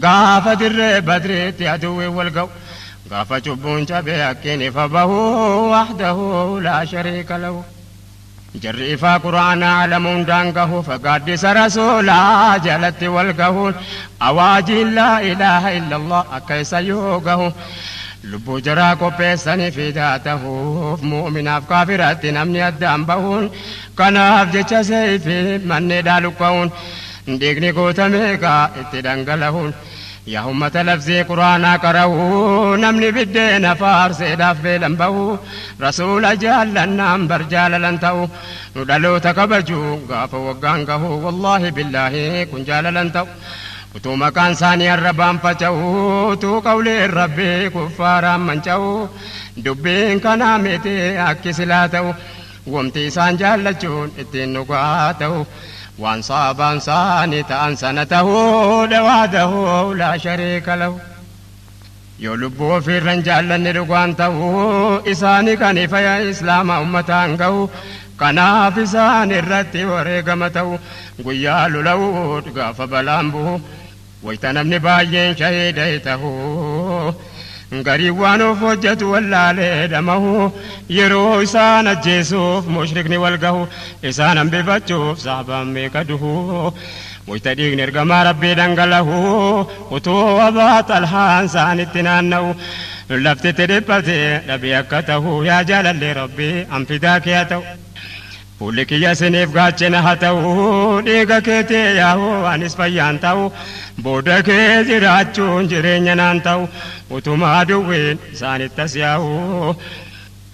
gaafa dirree badriitti aduwwee wal ga'u gaafa cubbuun cabee akkiin ifa bahu wahdahu laa shariika lahu. Jarri ifaa quraanaa alamuun daangahu fagaaddisa rasuulaa jalatti wal gahuun awaajiin laa ilaaha illallah akka isa yoo gahu lubbuu jaraa qopheessanii fidaa tahuuf mu'uminaaf kaafiratti namni addaan bahuun kanaaf jecha seefi manneedhaa luqqa'uun dhiigni gootameeqa itti dhangalahuun. Yaa ummata labsii quraanaa qara'u namni biddeena faarseedhaaf beelan bahu rasuula jaallannaan bar jaalalan ta'u nu dhaloota kabaju gaafa waggaan gahu wallaahi billaahi kun jaalalan ta'u utuu maqaan isaanii arrabaan faca'u utuu qawleen rabbii kuffaaraan manca'u dubbiin kanaa miti akki silaa ta'u wamti isaan jaallachuun ittiin dhugaa ta'u. Waan saabaan saanii ta'an sana ta'uu dhawaadahu laa shariika lahu. Yoo lubbuu ofiirran jaallanni dhugaan ta'uu isaanii kan ifa islaama ummataan ga'u kanaaf isaan irratti wareegama ta'u guyyaa lola'uut gaafa balaan bu'u wayita namni baay'een shahiida ta'uu. Garii waan of hojjetu wallaalee dhamahu yeroo isaan ajjeesuuf mushrikni wal gahu isaan hambifachuuf saabaan meeqa duhu wayita dhiigni ergamaa rabbii dhangalahu utuu abaa xalhaan isaanitti naanna'u laftitti dhiphate dhabii akka ta'u yaa jaalallee rabbii anfidaa kee haa ta'u. Fuulli kiyya isiniif gaachana haa ta'u dhiiga keetii yaa'u anis fayyaan ta'u booda kee jiraachuun jireenya naan ta'u utumaa duwwiin isaanitti as yaa'u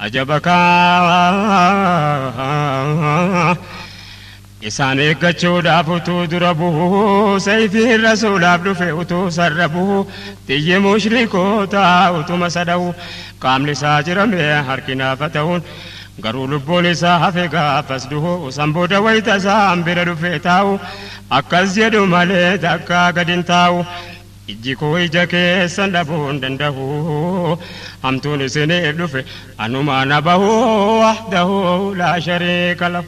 ajaba kaa isaan eeggachuudhaaf utuu dura bu'u sayfiin rasuulaaf dhufe utuu sarra bu'u xiyyi mushrikootaa utuma sada'u qaamni isaa jirame harki naafa ta'uun garuu lubbuun isaa hafe gaafas duhu san booda wayita isaan bira dhufee taa'u akkas jedhu malee takkaa gad hin taa'u ijji koo ija keessan dhabuu hin danda'u hamtuun isiniif dhufe anumaa na bahu wahdahu laa shariika lahu.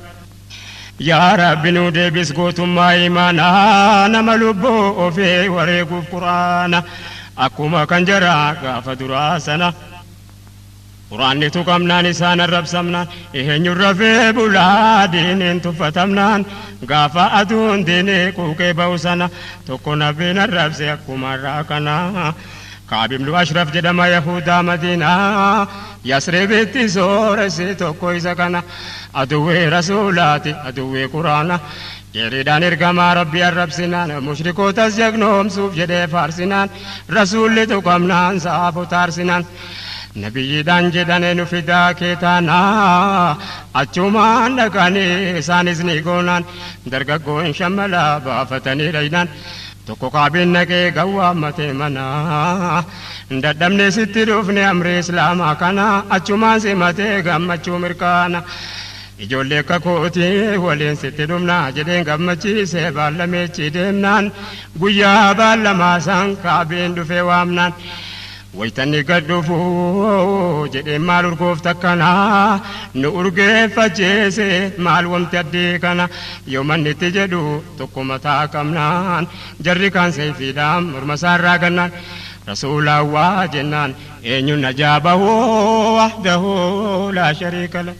Yaa Rabbi nu deebis gootummaa imaanaa nama lubbuu ofii wareeguuf quraana akkuma kan jaraa gaafa duraa sana. Quraanni tuqamnaan isaan arrabsamnaan eenyuun rafee bulaa diiniin tuffatamnaan gaafa aduun diinii quuqee ba'u sana tokko nabiin arrabse akkuma irraa kana. Kaab ibnu Ashraf jedhama Yahudaa Madiinaa Yasribitti sooressi tokko isa kana aduwwee rasuulaati aduwwee quraana jeeriidhaan ergamaa rabbii arrabsinaan mushrikootas jagnoomsuuf jedhee faarsinaan rasuulli tuqamnaan saafu taarsinaan. Nabiyyiidhaan jedhane nu fidaa kee taanaa achumaan dhaqanii isaanis ni goonaan dargaggoon shammalaa baafatanii dhaynaan tokko kaabiin naqee gawwaammatee manaa dadhabne sitti dhufne amri islaamaa kana achumaan simatee gammachuu mirkaana. Ijoollee akka kootii waliin sitti dhumnaa jedheen gammachiisee baallameechi deemnaan guyyaa baallamaa san kaabiin dhufee waamnaan. Waytanni gad dhufuu jedheen maal urgoofta akkanaa nu urgeeffachiise maal wamti addii kana yoo manni itti jedhu tokko mataa qabnaan jarri kaan seefiidhaan morma isaarraa gannaan rasuulaa waa jennaan eenyuun najaa bahu wahdahu laa shariika lahu.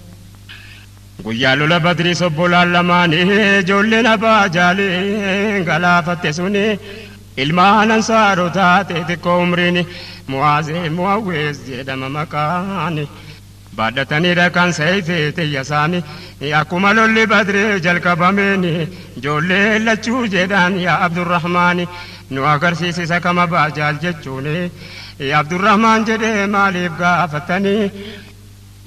Guyyaa lola Badrii sobbolaan lamaanii ijoolleen Abbaa Jaaliin galaafatte suni ilmaan ansaarotaa xixiqqoo umriin Mu'aazee Mu'awwees jedhama maqaani. Baadhatanii dhaqan seeyfee xiyya isaanii akkuma lolli Badrii jalqabameen ijoollee lachuu jedhan yaa Abdurrahmaani nu agarsiisisa kama Abbaa Jaal jechuun Abdurrahmaan jedhee maaliif gaafatanii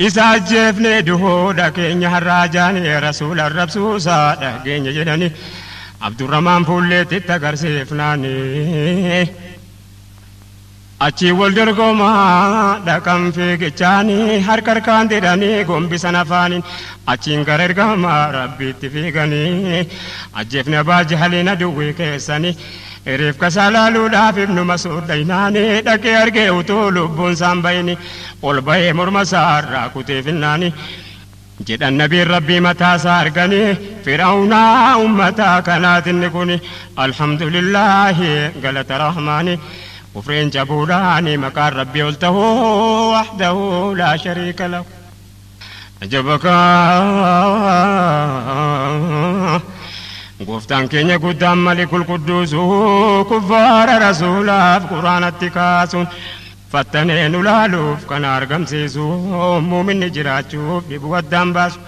isa ajjeefne duhoodha keenya har'aa jaanii rasuula arrabsuusaa dhageenya jedhani Abdurrahmaan fuulleetti agarsiifnaanii. Achi wal dorgomaa dhaqan fiigichaanii harka harkaan didhanii gombisan afaaniin achiin gara ergamaa rabbiitti fiiganii ajjeefne Abbaa Jahaliin aduwwii keessanii reefka isaa laaluudhaaf Ibnu Masuud dhaynaanii dhaqee argee utuu lubbuun isaan bayini ol bahee morma isaa irraa kutee finnaanii jedhan nabiin rabbii mataa isaa arganii fir'aawnaa ummata kanaatinni kun alhamdulillaahi galata rahmaanii kufreen jabuudhaani maqaan rabbii ol tahuu wahdahu laa shariika lahu. Ajabakaa gooftaan keenya guddaan malikul qudduusuu kuffaara rasuulaaf quraanatti kaasuun fattanee nu laaluuf kana argamsiisu muuminni jiraachuuf dhibuu addaan baasu.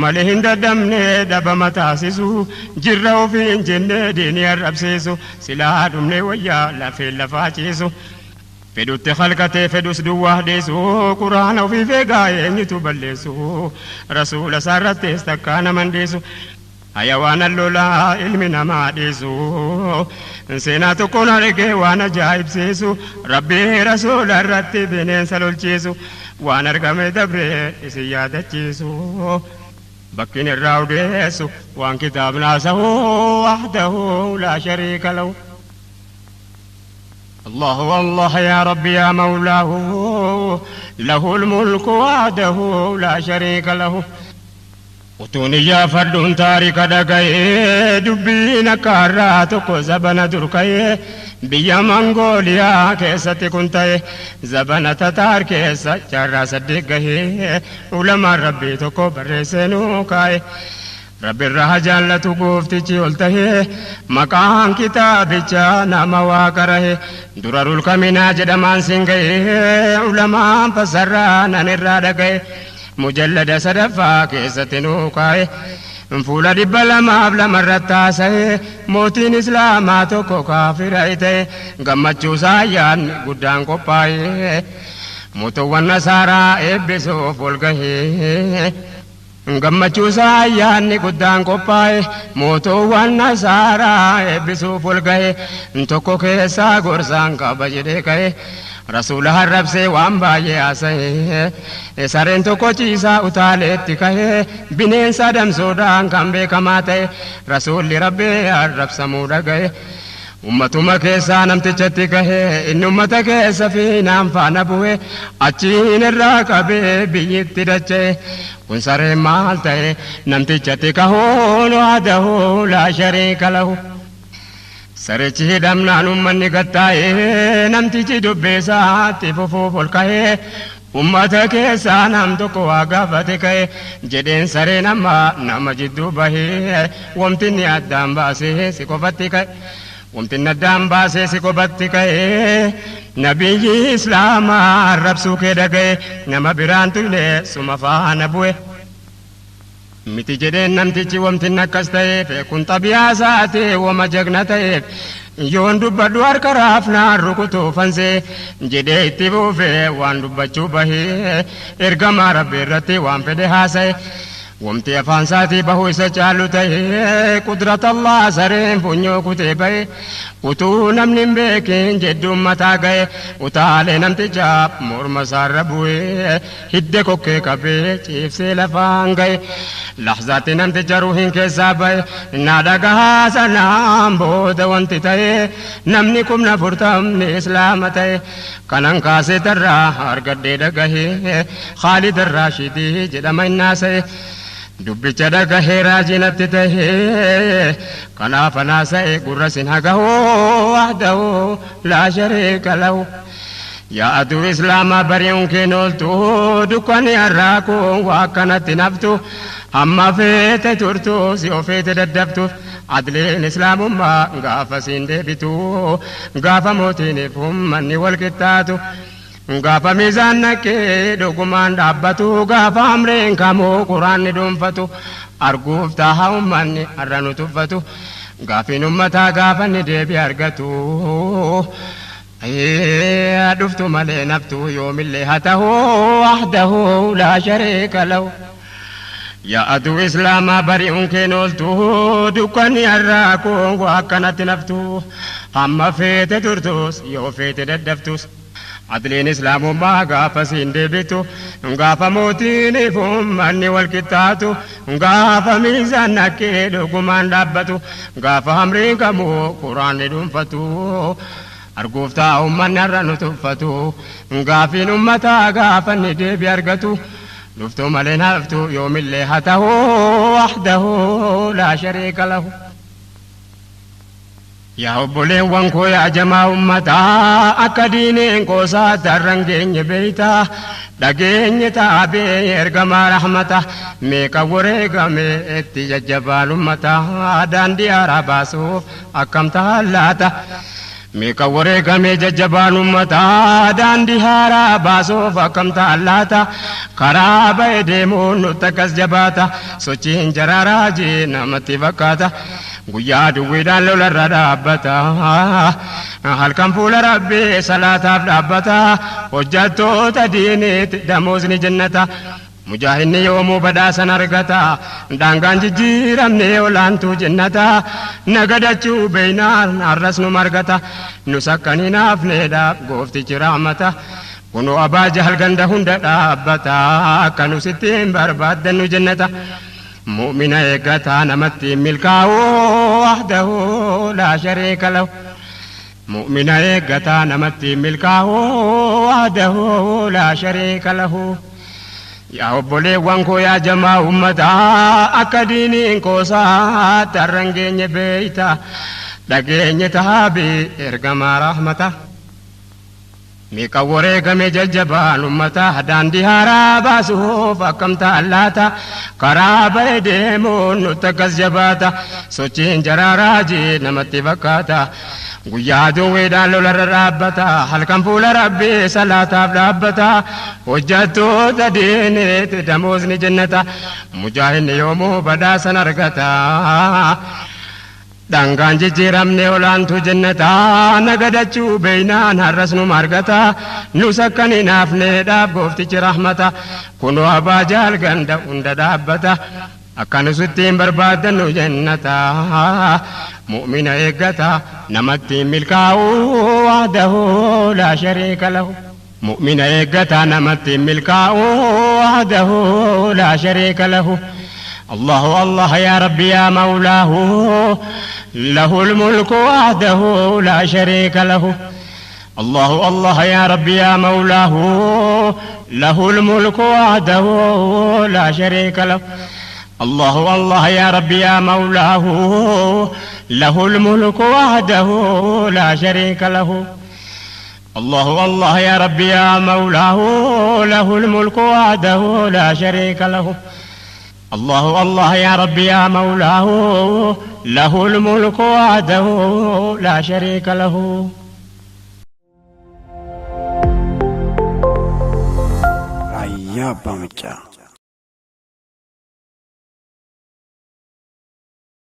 Malee hin dadhabne dhabama taasisu jirra ofiin jennee diinii arrabsiisu silaa dhumne wayyaa lafeen lafaa ciisu. Fedhutti halkatee fedhus duwwaa dhiisu quraana ofiif eegaa eenyutu balleessu rasuula isaarrattis takkaa naman dhiisu. Hayawaana lolaa ilmi namaa dhiisu seenaa tokkoon argee waan ajaa'ibsiisu rabbii rasuula irratti bineensa lolchiisu waan argame dabree isin yaadachiisu. Bakkiin irraa odeessu waan kitaabni haasa'u wahdahu laa shariika lahu. الله والله يا ربي يا مولاه له الملك وحده لا شريك له. Utuun iyyaafadhuun taarika dhaga'ee dubbiin akka har'aa tokko zabana dur ka'ee biyya Mangooliyaa keessatti kun ta'e zabana Tataar keessa jaarraa 8 gahee ulamaan rabbii tokko barreessee nuu kaa'e. Rabbi irraa jaallatu gooftichi ol tahee maqaan kitaabichaa nama waa qarahe durarul kaminaa jedhamaan siin ga'ee ulamaan fasarraa nan irraa dhaga'e. Mujallada 3ffaa keessatti nuu kaa'e fuula 202 irratti haasa'e mootiin islaamaa tokko kaafira ta'e gammachuusaa ayyaanni guddaan qophaa'e mootuwwan nasaaraa eebbisuuf ol gahee gammachuusaa ayyaanni guddaan qophaa'e mootuwwan nasaaraa eebbisuuf ol gahee tokko keessaa gorsaan qaba jedhee ka'e. Rasuula harrabsee waan baay'ee haasa'e sareen tokko ciisaa utaaleetti ka'ee bineensa adamsuudhaan kan beekamaa ta'e rasuulli rabbii arrabsamuu dhaga'e. Ummatuma keessaa namtichatti ka'ee inni ummata keessa fiinaan faana bu'e achiin irraa qabee biyyitti dacha'e. Kun sareen maal ta'e namtichatti kahuun wahdahu laa shariika lahu. Sarichi hidhamnaan uummanni gattaa'ee namtichi dubbeessaatti fufuuf ol ka'ee ummata keessaa nam tokko waa gaafate ka'e jedheen sareen amma nama jidduu bahee wamtinni addaan baasee si qofatti ka'e. Wamtinni addaan baasee si qofatti ka'e nabiyyi islaamaa arrabsuu kee dhaga'e nama biraan tuyne suma faana bu'e. Miti jedheen namtichi wamtinni akkas ta'eef kun xabiyaa isaati wama jagna ta'eef yoon dubbadhu harka raafnaan rukutuu fansee jedhee itti buufee waan dubbachuu bahee ergamaa rabbii irratti waan fedhe haasa'e. Wamti afaan isaatii bahuu isa caalu ta'ee qudrata Allah sareen funyoo kutee bahe utuu namni hin beekin jedhuun mataa ga'e utaalee namtichaa morma isaarra bu'ee hidde kokkee qabee ciibsee lafaan ga'e. Lahzaatti namticha ruuhiin keessaa bahe na dhagahaa sanaan booda wanti ta'e namni 40,000 islaama ta'e kanan kaasee tarraa argadhee dhagahee Khaalid Raashidii jedhama innaasa'e. Dubbicha dhagahee raajinatti tahee kanaaf anaasa'e gurra sin hagahoo wahdahu laa shariika lahu. Yaa aduu islaamaa bari'uun keen ooltu, dukkanni har'aa kun waa akkanatti naftu, hamma feete turtu si ofeete daddaftuuf. Adliin islaamummaa gaafa siin deebitu, gaafa mootiiniif ummanni wal qixxaatu, gaafa miizaan naqee dhugumaan dhaabbatu, gaafa amreen kamuu quraanni dhuunfatu, arguuf taha ummanni har'a nu tuffatu. Gaafiin ummataa gaafa inni deebii argatu, dhuftu malee naftu yoomillee haa ta'u, wahdahu laa shariika lahu. Yaa aduu islaamaa bari'uun keen ooltu, dukkanni har'aa kun waa akkanatti naftu, hamma feete turtus yoo feete daddaftus. Adliin islaamummaa gaafa siin deebitu, gaafa mootiiniif ummanni wal qixxaatu, gaafa miizaan naqee dhugumaan dhaabbatu, gaafa hamriin kamuu quraanni dhuunfatu, arguuf ta'a ummanni har'a nu tuffatu. Gaafiin ummataa gaafa inni deebii argatu, dhuftu malee haftu yoomillee haa ta'u, wahdahu laa shariika lahu. Yaa obboleewwan koo, yaa jamaa ummataa, akka diineen qoosaatti har'an geenye beeytaa, dhageenye taabee ergamaa rahmata, meeqa wareegame itti jajjabaan ummataa, daandii haaraa baasuuf akkam ta'an laata? Meeqa wareegame jajjabaan ummataa, daandii haaraa baasuuf akkam ta'an laata? Karaa ba'e deemuun nutti akkas jabaata, sochiin jaraaraa jee namatti fakkaata. Guyyaa duwwiidhaan lolarra dhaabbata, halkan fuula rabbii salaataaf dhaabbata. Hojjattoota diiniitti damoosni jennata, mujaahidni yoomuu badhaasan argata. Daangaan jijjiiramne olaantuu jennata, nagadachuu beeynaan har'as nu margata. Nus akkan hin hafneedhaaf gooftichi rahmata. Kunoo Abaa Jahal ganda hunda dhaabbata, akka nu sitti hin barbaaddannu jennata. Mu'mina eeggataa namatti milkaa'u, wahdahu laa shariika lahu. Mu'mina eeggataa namatti milkaa'u, wahdahu laa shariika lahu. Yaa obboleewwan koo, yaa jamaa ummataa, akka diiniin qoosaatti har'an geenye beeyta, dhageenye taabii ergamaa rahmata. Meeqa wareegame jajjabaan ummataa, daandii haaraa baasuuf akkam ta'an laata? Karaa ba'e deemuun nutti akkas jabaata, sochiin jaraaraa jee namatti fakkaata. Guyyaa duwweedhaan lolarra dhaabbata, halkan fuula rabbii salaataaf dhaabbata. Hojjattoota diiniitti damoosni jennata, mujaahidni yoomuu badhaasan argata. Dhangaan jijjiiramne olaantuu jennataa, nagadachuu beeynaan har'as nu margata. Nus akkan hin hafneedhaaf gooftichi rahmata. Kunoo Abaa Jaal ganda hunda dhaabbata, akka nusitti hin barbaaddannu jennata. Mu'mina eeggata namatti milkaa'u, wahdahu laa shariika lahu. Mu'mina eeggata namatti milkaa'u, wahdahu laa shariika lahu. الله الله يا ربي يا مولاه، له الملك وحده لا شريك له. الله الله يا ربي يا مولاه، له الملك وحده لا شريك له. الله الله يا ربي يا مولاه، له الملك وحده لا شريك له. الله الله يا ربي يا مولاه، له الملك وحده لا شريك له. الله الله يا ربي يا مولاه، له الملك وحده لا شريك له. Raayyaa Abbaa Maccaa.